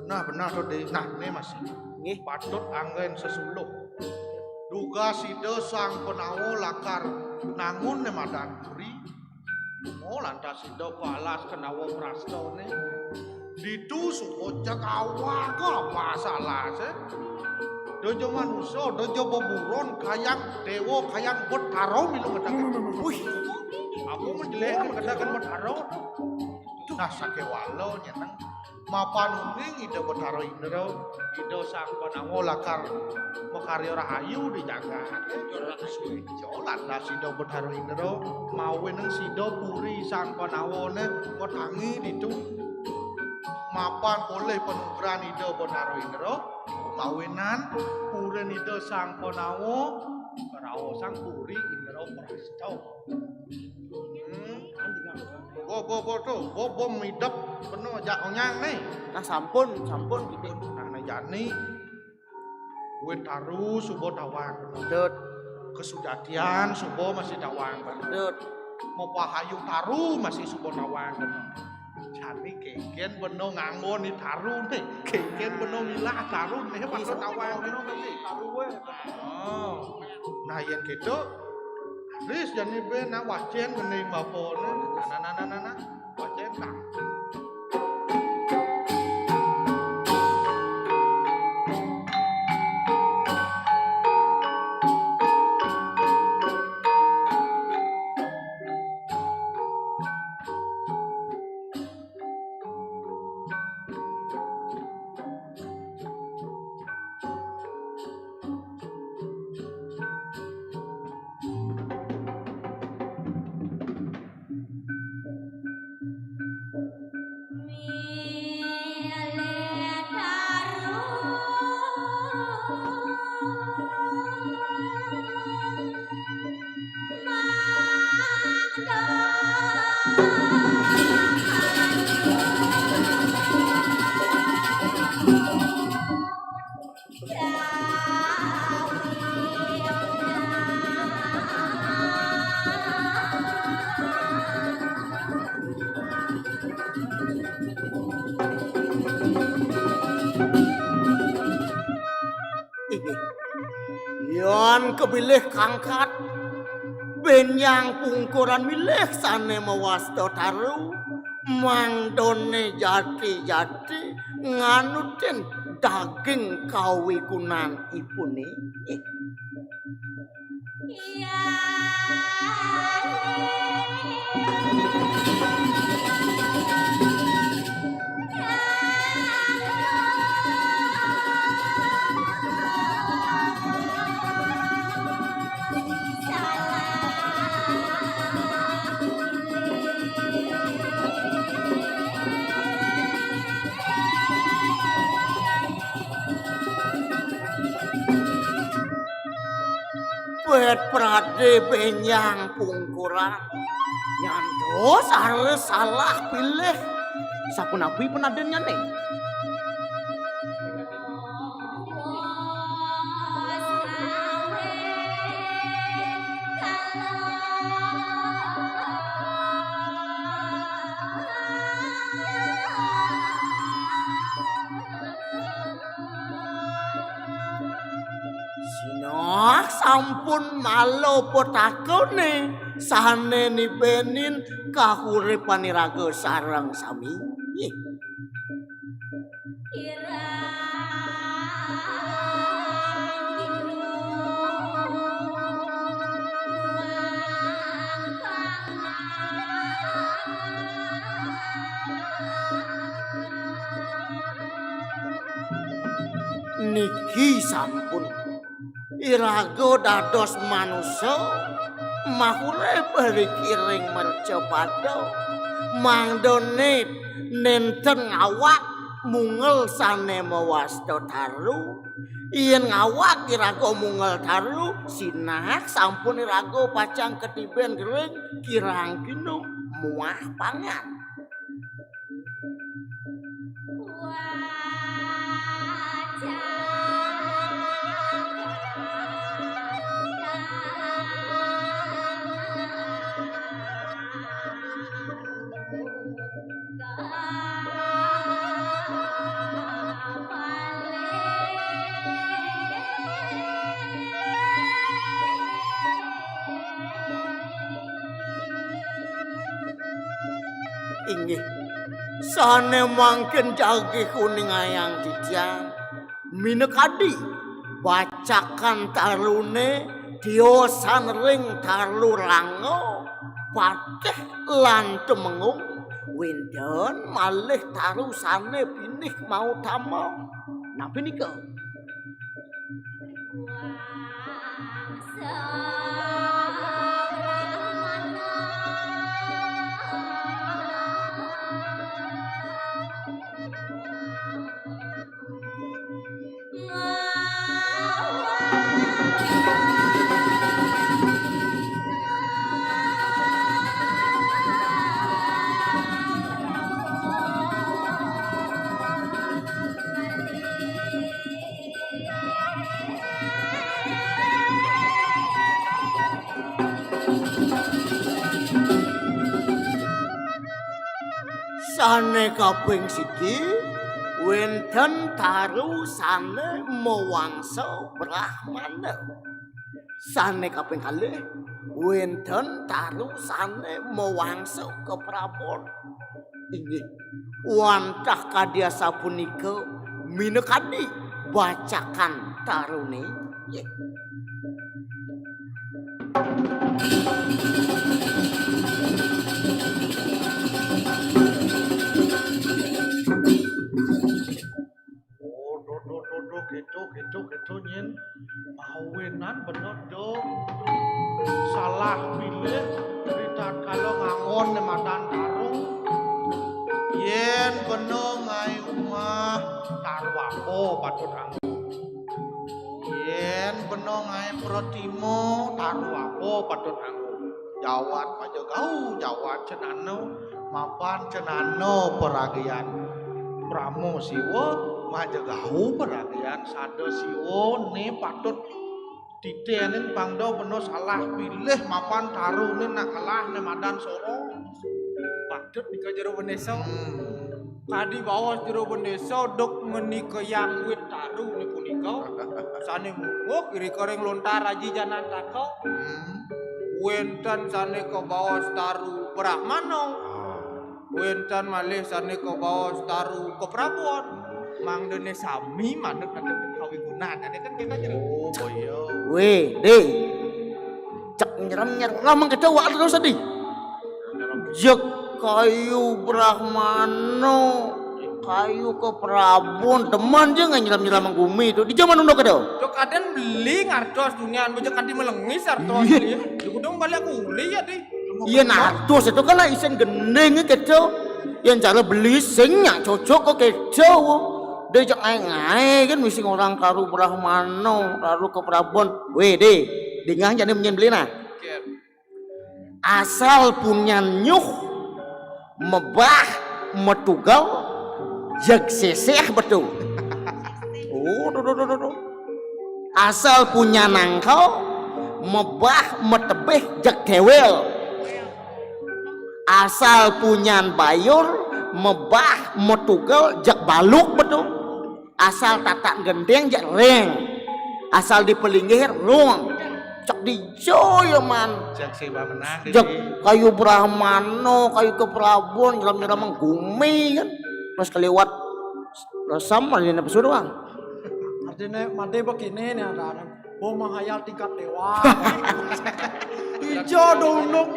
Benar, benar tuh di nah ne masih. Nggih. Patut anggen sesuluh. Dugas ida sang Pandawa lakar nangun ne madan puri. Oh, lantas sida ka alas Kandawa Prastane. Ditu suba cek awak apa salase. Dojo manusa, dojo beburon, kayang dewa, kayang betara milu ngedak. Wih. Aku menjelaskan katakan Betara. Nah, sakéwala nyeneng. Mapan uning Ida Betara Indra, Ida Sang Panawa lakar makarya rahayu di jagat. Jolan das Ida Betara Indra, mawinan sida puri Sang Panawané matangi ditu. Mapan olih panugrahan Ida Betara Indra, mawinan purin Ida Sang Panawa, karaosang puri Indra Prasta. Hmm. Bo, bo, bo, to, bo, bo midep peno jak onyang né. Nah, sampun, sampun, Kidik. Nah, nah, jani. Wit taru suba tawang. Dut. Kasujatian suba masih tawang. Dut. Mapahayu taru masih suba tawang. Jani kénkén bena nganggo ni taru né. Kénkén bena milah taru né, masih tawang. Taru wé. Oh. Nah, yén kéto, Ris jani bé nah wacén bening bapané. Nah, nah, nah, nah, nah, nah. Wacén tah. Inggih. Yan kebilih kangkat, bénjang pungkuran milih sané mawasta taru, mangdané jati-jati nganutin daging kawigunan ipuné. Wit pradé bénjang pungkuran. Nyantos harus salah pilih. Sapunapi penadénnyané? Sinah sampun mala petakané sané nibénin kahuripan iraga sareng sami. Nggih. Niki sampun iraga dados manusa, mahurip riki ring mercapada, mangdané nénten ngawag mungel sané mawasta taru. Yén ngawag iraga mungel taru, sinah sampun iraga pacang katibén gering kirang kinum muah pangan. Inggih, sané mangkin jagi kuningayang titiang, minakadi bacakan taruné tiosan ring taru ranga, Patih lan Temenggung, wénten malih taru sané pinih mautama. Napi nika? Sané kaping siji, wénten taru sané mawangsa Brahmana. Sané kaping kalih, wénten taru sané mawangsa kaprabon. Inggih, wantah kadi asapunika minakadi bacakan taruné. Inggih. Oh, do, do, do, do, gitu, gitu, gitu, nyin. Mawinan bener, do. Salah pilih, ritatkala nganggon né madan taru. Yén kena ngaé umah, taru apa patut anggo? Yén kena ngaé pratima, taru apa patut anggo? Jawat majagau, jawat cenana, mapan cenana paragian Brahma Siwa, majagau paragian Sada Siwa, né patut titenin pang da bena salah pilih mapan taruné nak kalah né madan soro. Patut nika jero bendesa. Hmm. Kadi baos jero bendesa duk ngenikayang wit taruné punika. Sané mungguh irika ring lontar aji Janantaka. Hmm. Wénten sané kabaos taru Brahmana. Ah. Wénten malih sané kabaos taru kaprabon. Mangdané sami manut nanti kawigunan. Ané kan kita jadi. Oh, iya. Wéh, Dé. Cek nyerem-nyerem kéto wak terus tadi. Jeg kayu Brahmana, kayu kaprabon, demen ja ngan nyerem-nyerem gumi to. Di jaman unduk kéto. Cok aden beli ngartos dunian, bejek kanti melengis artos. Iya. Beli. Di gudang balik aku beli ya, Dé. Iya, nah, terus itu kan isin gending kéto. Yang cara beli sing nyak cocok kok kéto. Dé jak ngaé-ngaé kan misi orang karu Brahmana, karu kaprabon. Wéh, Dé, dingeh jani menyen beli nah. Oke. Asal punyan nyuh mebah metugel jeg seseh betu. Oh, do, do, do, do, do. Asal punyan nangkal mebah metebeh jeg tewel. Asal punyan bayur mebah metugel jeg baluk betu. Asal tatak gendeng jeg reng. Asal di pelinggih rung. Cek di joyo man. Cek si menang. Jeg kayu Brahmana, kayu kaprabon, nyelam-nyelam gumi kan. Pas keliwat resam aja pesu doang. Artinya mati begini nih ada. Oh, menghayal tingkat dewa. Ijo do unduk,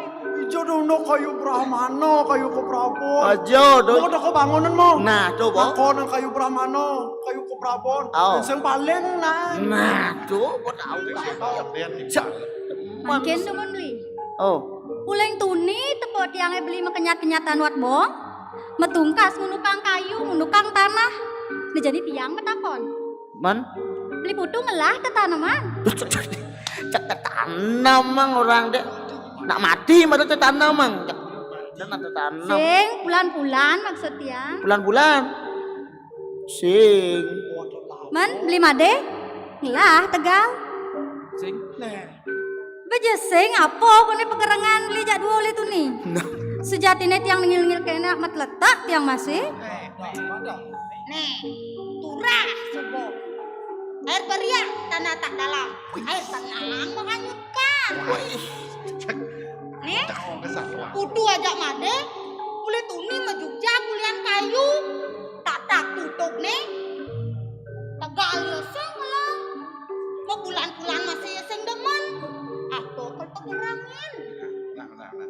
ijo do unduk kayu Brahmana, kayu kaprabon. Aja do. Mau toko bangunan mau. Nah, tuh, Bang. Kau nang kayu Brahmana, kayu kaprabon. Oh. Sing paling nah. Nah, tuh, kau tahu. Mangkin demen beli. Oh. Uling tuni tepuk tiangnya beli mekenyat-kenyatan wat bong. Metungkas ngunukang kayu, ngunukang tanah. Nah, jadi tiang metakon. Man? Beli putu ngelah tetaneman. Cek tetanam mang orang dek. Nak mati mata tetanam mang. Cek nak tetanam. Sing, bulan-bulan maksud tiang. Bulan-bulan. Sing. Man, beli made? Ngelah tegal. Sing. Nah. Bejesing apa koné pekerengan beli jak dua oleh tuni. Nah. Sejatiné tiang nengil-nengil kéné amat letak tiang masih. Nih, turah subuh. Air beriak tanah tak dalam. Air tenang menghanyutkan. Nih, kudu ajak made. Oleh tuni mejugja kulian kayu. Tatak tutup nih. Tegal ya sing lah. Mau bulan-bulan masih ya sing demen. Aku kal pekerangin. Nah, nah, nah.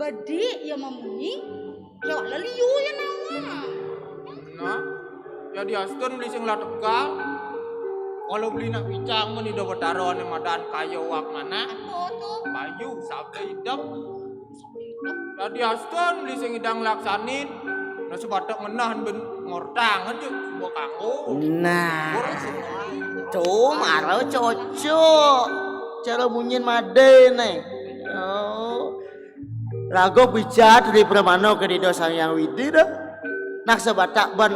Jadi, ya mamunyi, ya wak leliu ya nawang. Nah, jadi astun beli sing lah tegal. Kalau beli nak bincang mun Ida Betara ne madan kayo wak manah. Apa tu? Bayu sabda idep. Jadi astun beli sing idang laksanin. Nah, sebatak ngenah ben ngortang aja buah kanggo. Nah, tu mara cocok. Cara munyin made ne. Oh. Raga picat ri pramana kang Ida Sang Hyang Widi dah. Nak sebatak ban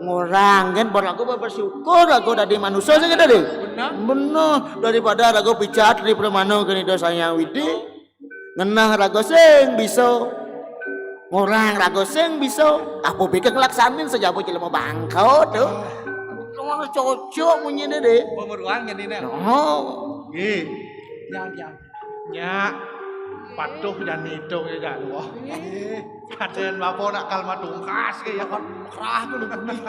ngorang kan, ban raga ban bersyukur raga dadi manusia sing tadi. Benar. Benar, daripada raga picat ri pramana kang Ida Sang Hyang Widi. Ngenah raga sing bisa. Ngorang raga sing bisa. Apa bikeng laksanin sejaba jelema bangka tu. Ngono cocok munyine, Dik. Pemeruan kan ini. Oh. Nggih. Yang, yang. Nyak, patuh jani itung ya, Jak, dua. Paten bapa nak kal matungkas ke ya. Kerah tu lu bunyi.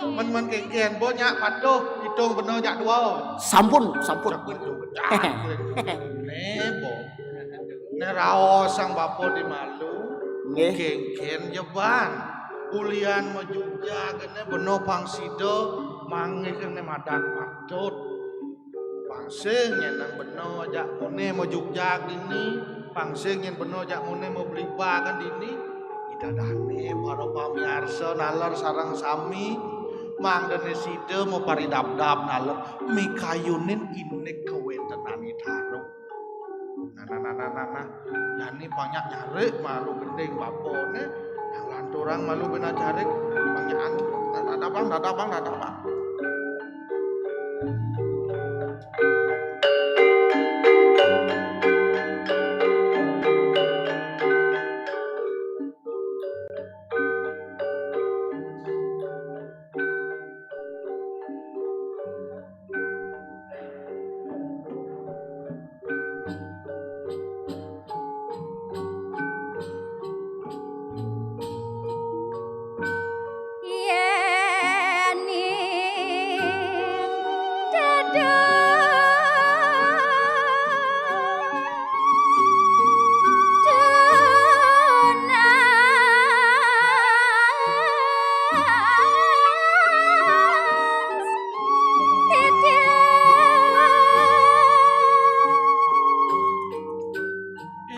Men, men kengken, bo nyak patuh itung beno, Jak, dua. Sampun, sampun. Sampun tu pecah. Ne, bo. Ne raos sang bapa di malu. Nggih. Kengken jeban. Ulian majugjag ne beno pang sida manggih ne madan patut. Pang sing nyen nang bena jak mone majugjag dini, pang sing nyen bena jak mone mabligbagan dini. Ida dane para pamiarsa naler sareng sami, mangdane sida maparidabdab naler mikayunin indik kawentenan Ida Harum. Nah, nah, nah, nah, nah, nah. Jani pang nyak nyarik malu gending bapane, nang lanturang malu bena jarik, pang nyak anu, dadah bang, dadah bang, dadah bang.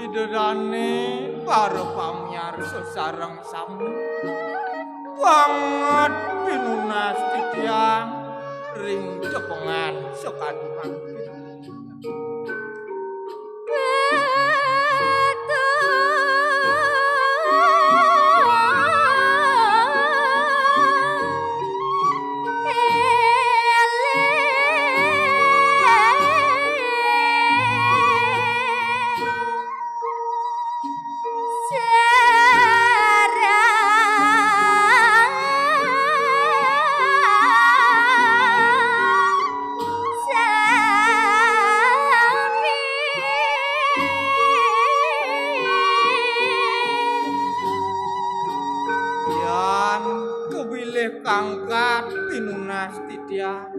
Ida dane para pamiarsa sareng sami, banget pinunas titiang ring cepengan sakadi mangkin. Yan kebilih kangkat pinunas titiang,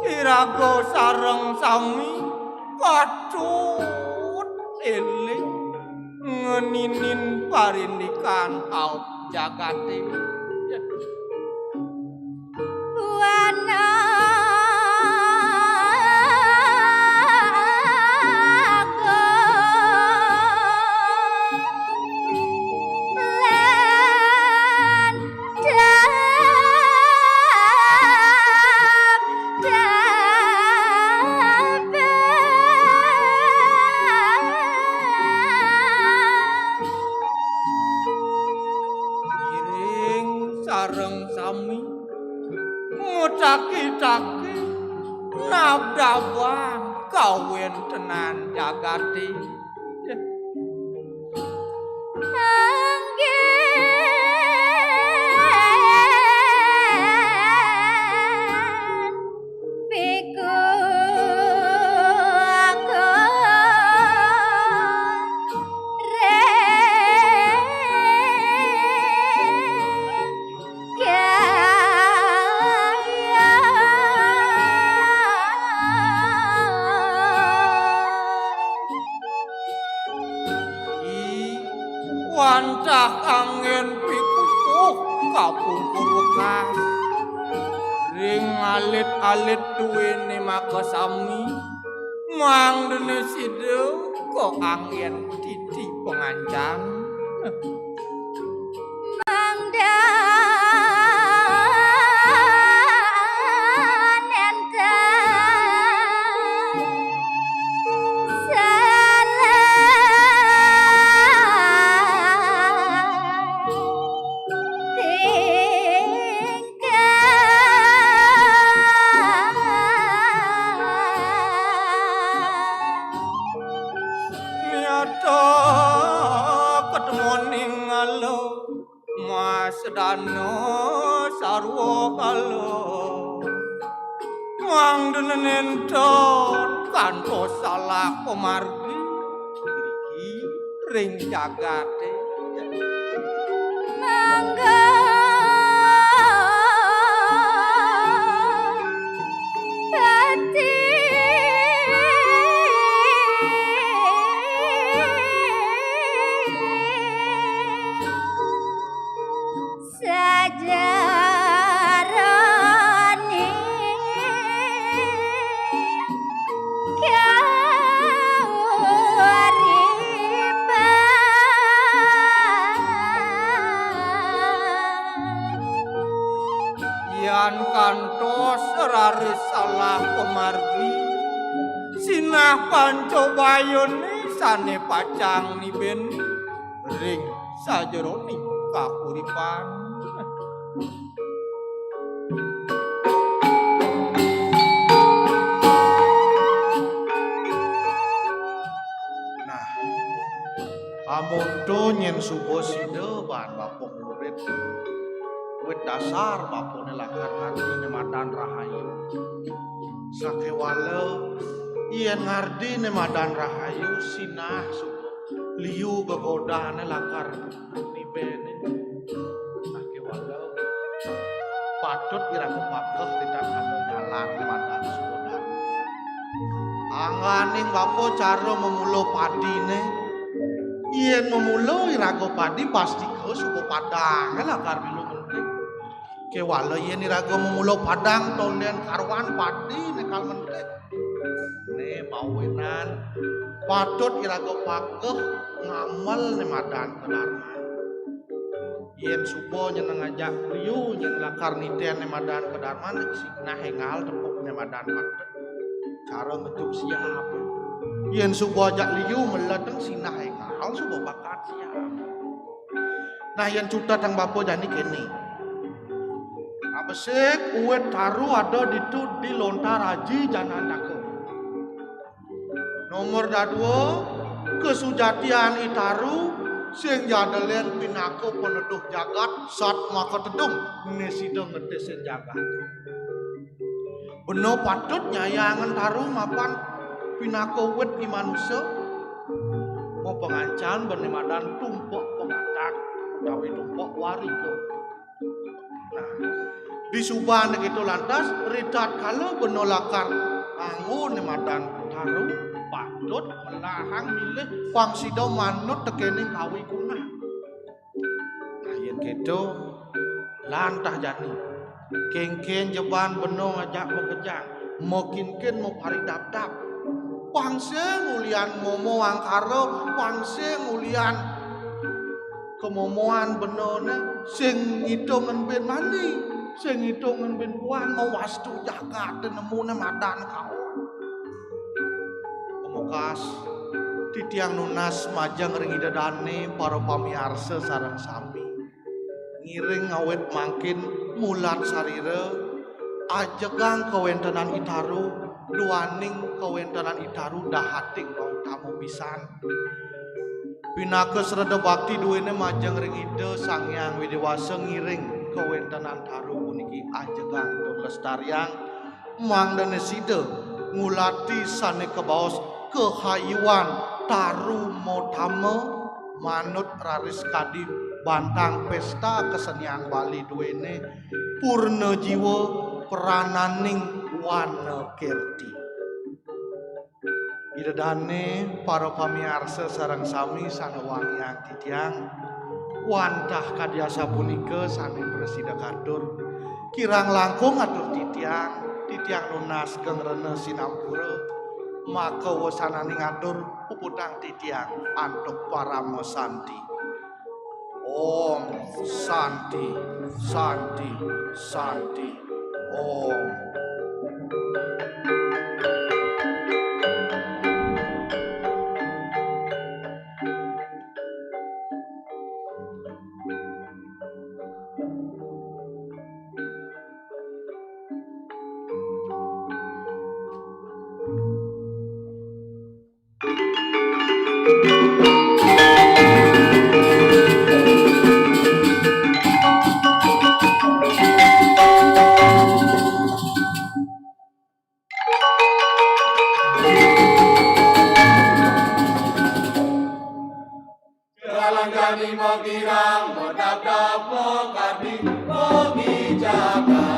iraga sareng sami patut eling ngeninin parindikan paup jagate. Wana Iring sareng sami, mutaki-taki, nabdabang kawentenan jagate. Anggen piku aku reng kaya. Wantah anggén pikukuh kapungkur wekas. Ring alit-alit duéné makasami, mangdané sida kaanggén titi pangancan. Mangda nénten salah tingkah. Nyata ketemuning ala Mas Dana sarwa kala. Mangda nénten kantos salah pamargi iriki ring jagaté. Mangga pati sajarane kauripan. Yan kantos raris salah pamargi, sinah pancabayane sane pacang niben ring sajeroning kauripan. Nah, amonto nyen suba sida baan bapa murid, wit dasar bapane lakar ngardi ne madan rahayu. Sakewala yen ngardi ne madan rahayu, sinah suba liu gegodane lakar nibene. Nah, kewala patut iraga pakeh ritatkala nyalanne madan suba dharma. Angganing bapa cara mamula padine. Yen mamula iraga padi, pastika suba padange lakar milu mentih. Kewala yen iraga mamula padang tonden karuan padine kal mentih. Ne mawinan patut iraga pakeh ngamel ne madan kadarman. Yen suba nyeneng ajak liu nyen lakar niten ne madan kadarman, sinah engal tepuk ne madan patut. Cara ngejuk siap. Yen suba ajak liu meleteng sinah engal suba bakat siap. Nah, yen cutetang bapa jani kene. Abesik uwit taru ada ditu di lontar aji Janantaka. Nomor dadua, kasujatian i taru sing jadelen pinaka paneduh jagat sat makatedung, ne sida ngetesin jagat. Bena patut nyayangan taru mapan pinaka wit i manusa, mapangancan bene madan tumpek pangatang utawi tumpek warika. Nah, disubane keto lantas, ritatkala bena lakar nganggo ne madan taru, patut melahang milih pang sida manut tekening kawigunah. Nah, yen keto, lantah jani. Kengken jeban bena ngajak makejang, makinkin maparidapdap. Pang sing ulian momo angkara, pang sing ulian kamomoan benane, sing ngitung ngenbin mani, sing ngitung ngenbin puan, mawastu jagate nemune madan kaon. Pamekas, titiang nunas majeng ring Ida dane para pamiarsa sareng sami. Ngiring awit mangkin mulat sarira, ajegang kawentenan i taru, duaning kawentenan i taru dahating kautama pisan. Pinaka sreda bakti duene majeng ring Ida Sang Hyang Widi Wasa, ngiring kawentenan taru puniki ajegang tur lestariang, mangdane sida ngulati sane kabaos kahayuan taru motama manut raris kadi bantang pesta kesenian Bali duene purna jiwa prananing wana kerti. Dedane para pamiarsa sareng sami sane wangiang titiang, wantah kadi asapunika sane prasida katur, kirang langkung atur titiang, titiang nunas geng rena sinampura, maka wesananing atur puputang titiang antuk parama santi. Om Santi, Santi, Santi, Om. Jalanggani magirang, madabdab magadi, magijagat.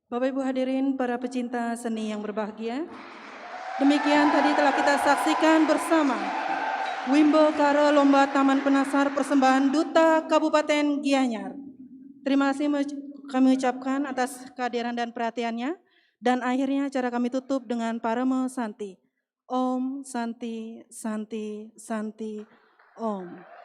Bapak Ibu hadirin, para pecinta seni yang berbahagia, demikian tadi telah kita saksikan bersama Wimbo Karo Lomba Taman Penasar persembahan Duta Kabupaten Gianyar. Terima kasih kami ucapkan atas kehadiran dan perhatiannya. Dan akhirnya acara kami tutup dengan Paramo Santi. Om Santi, Santi, Santi, Om.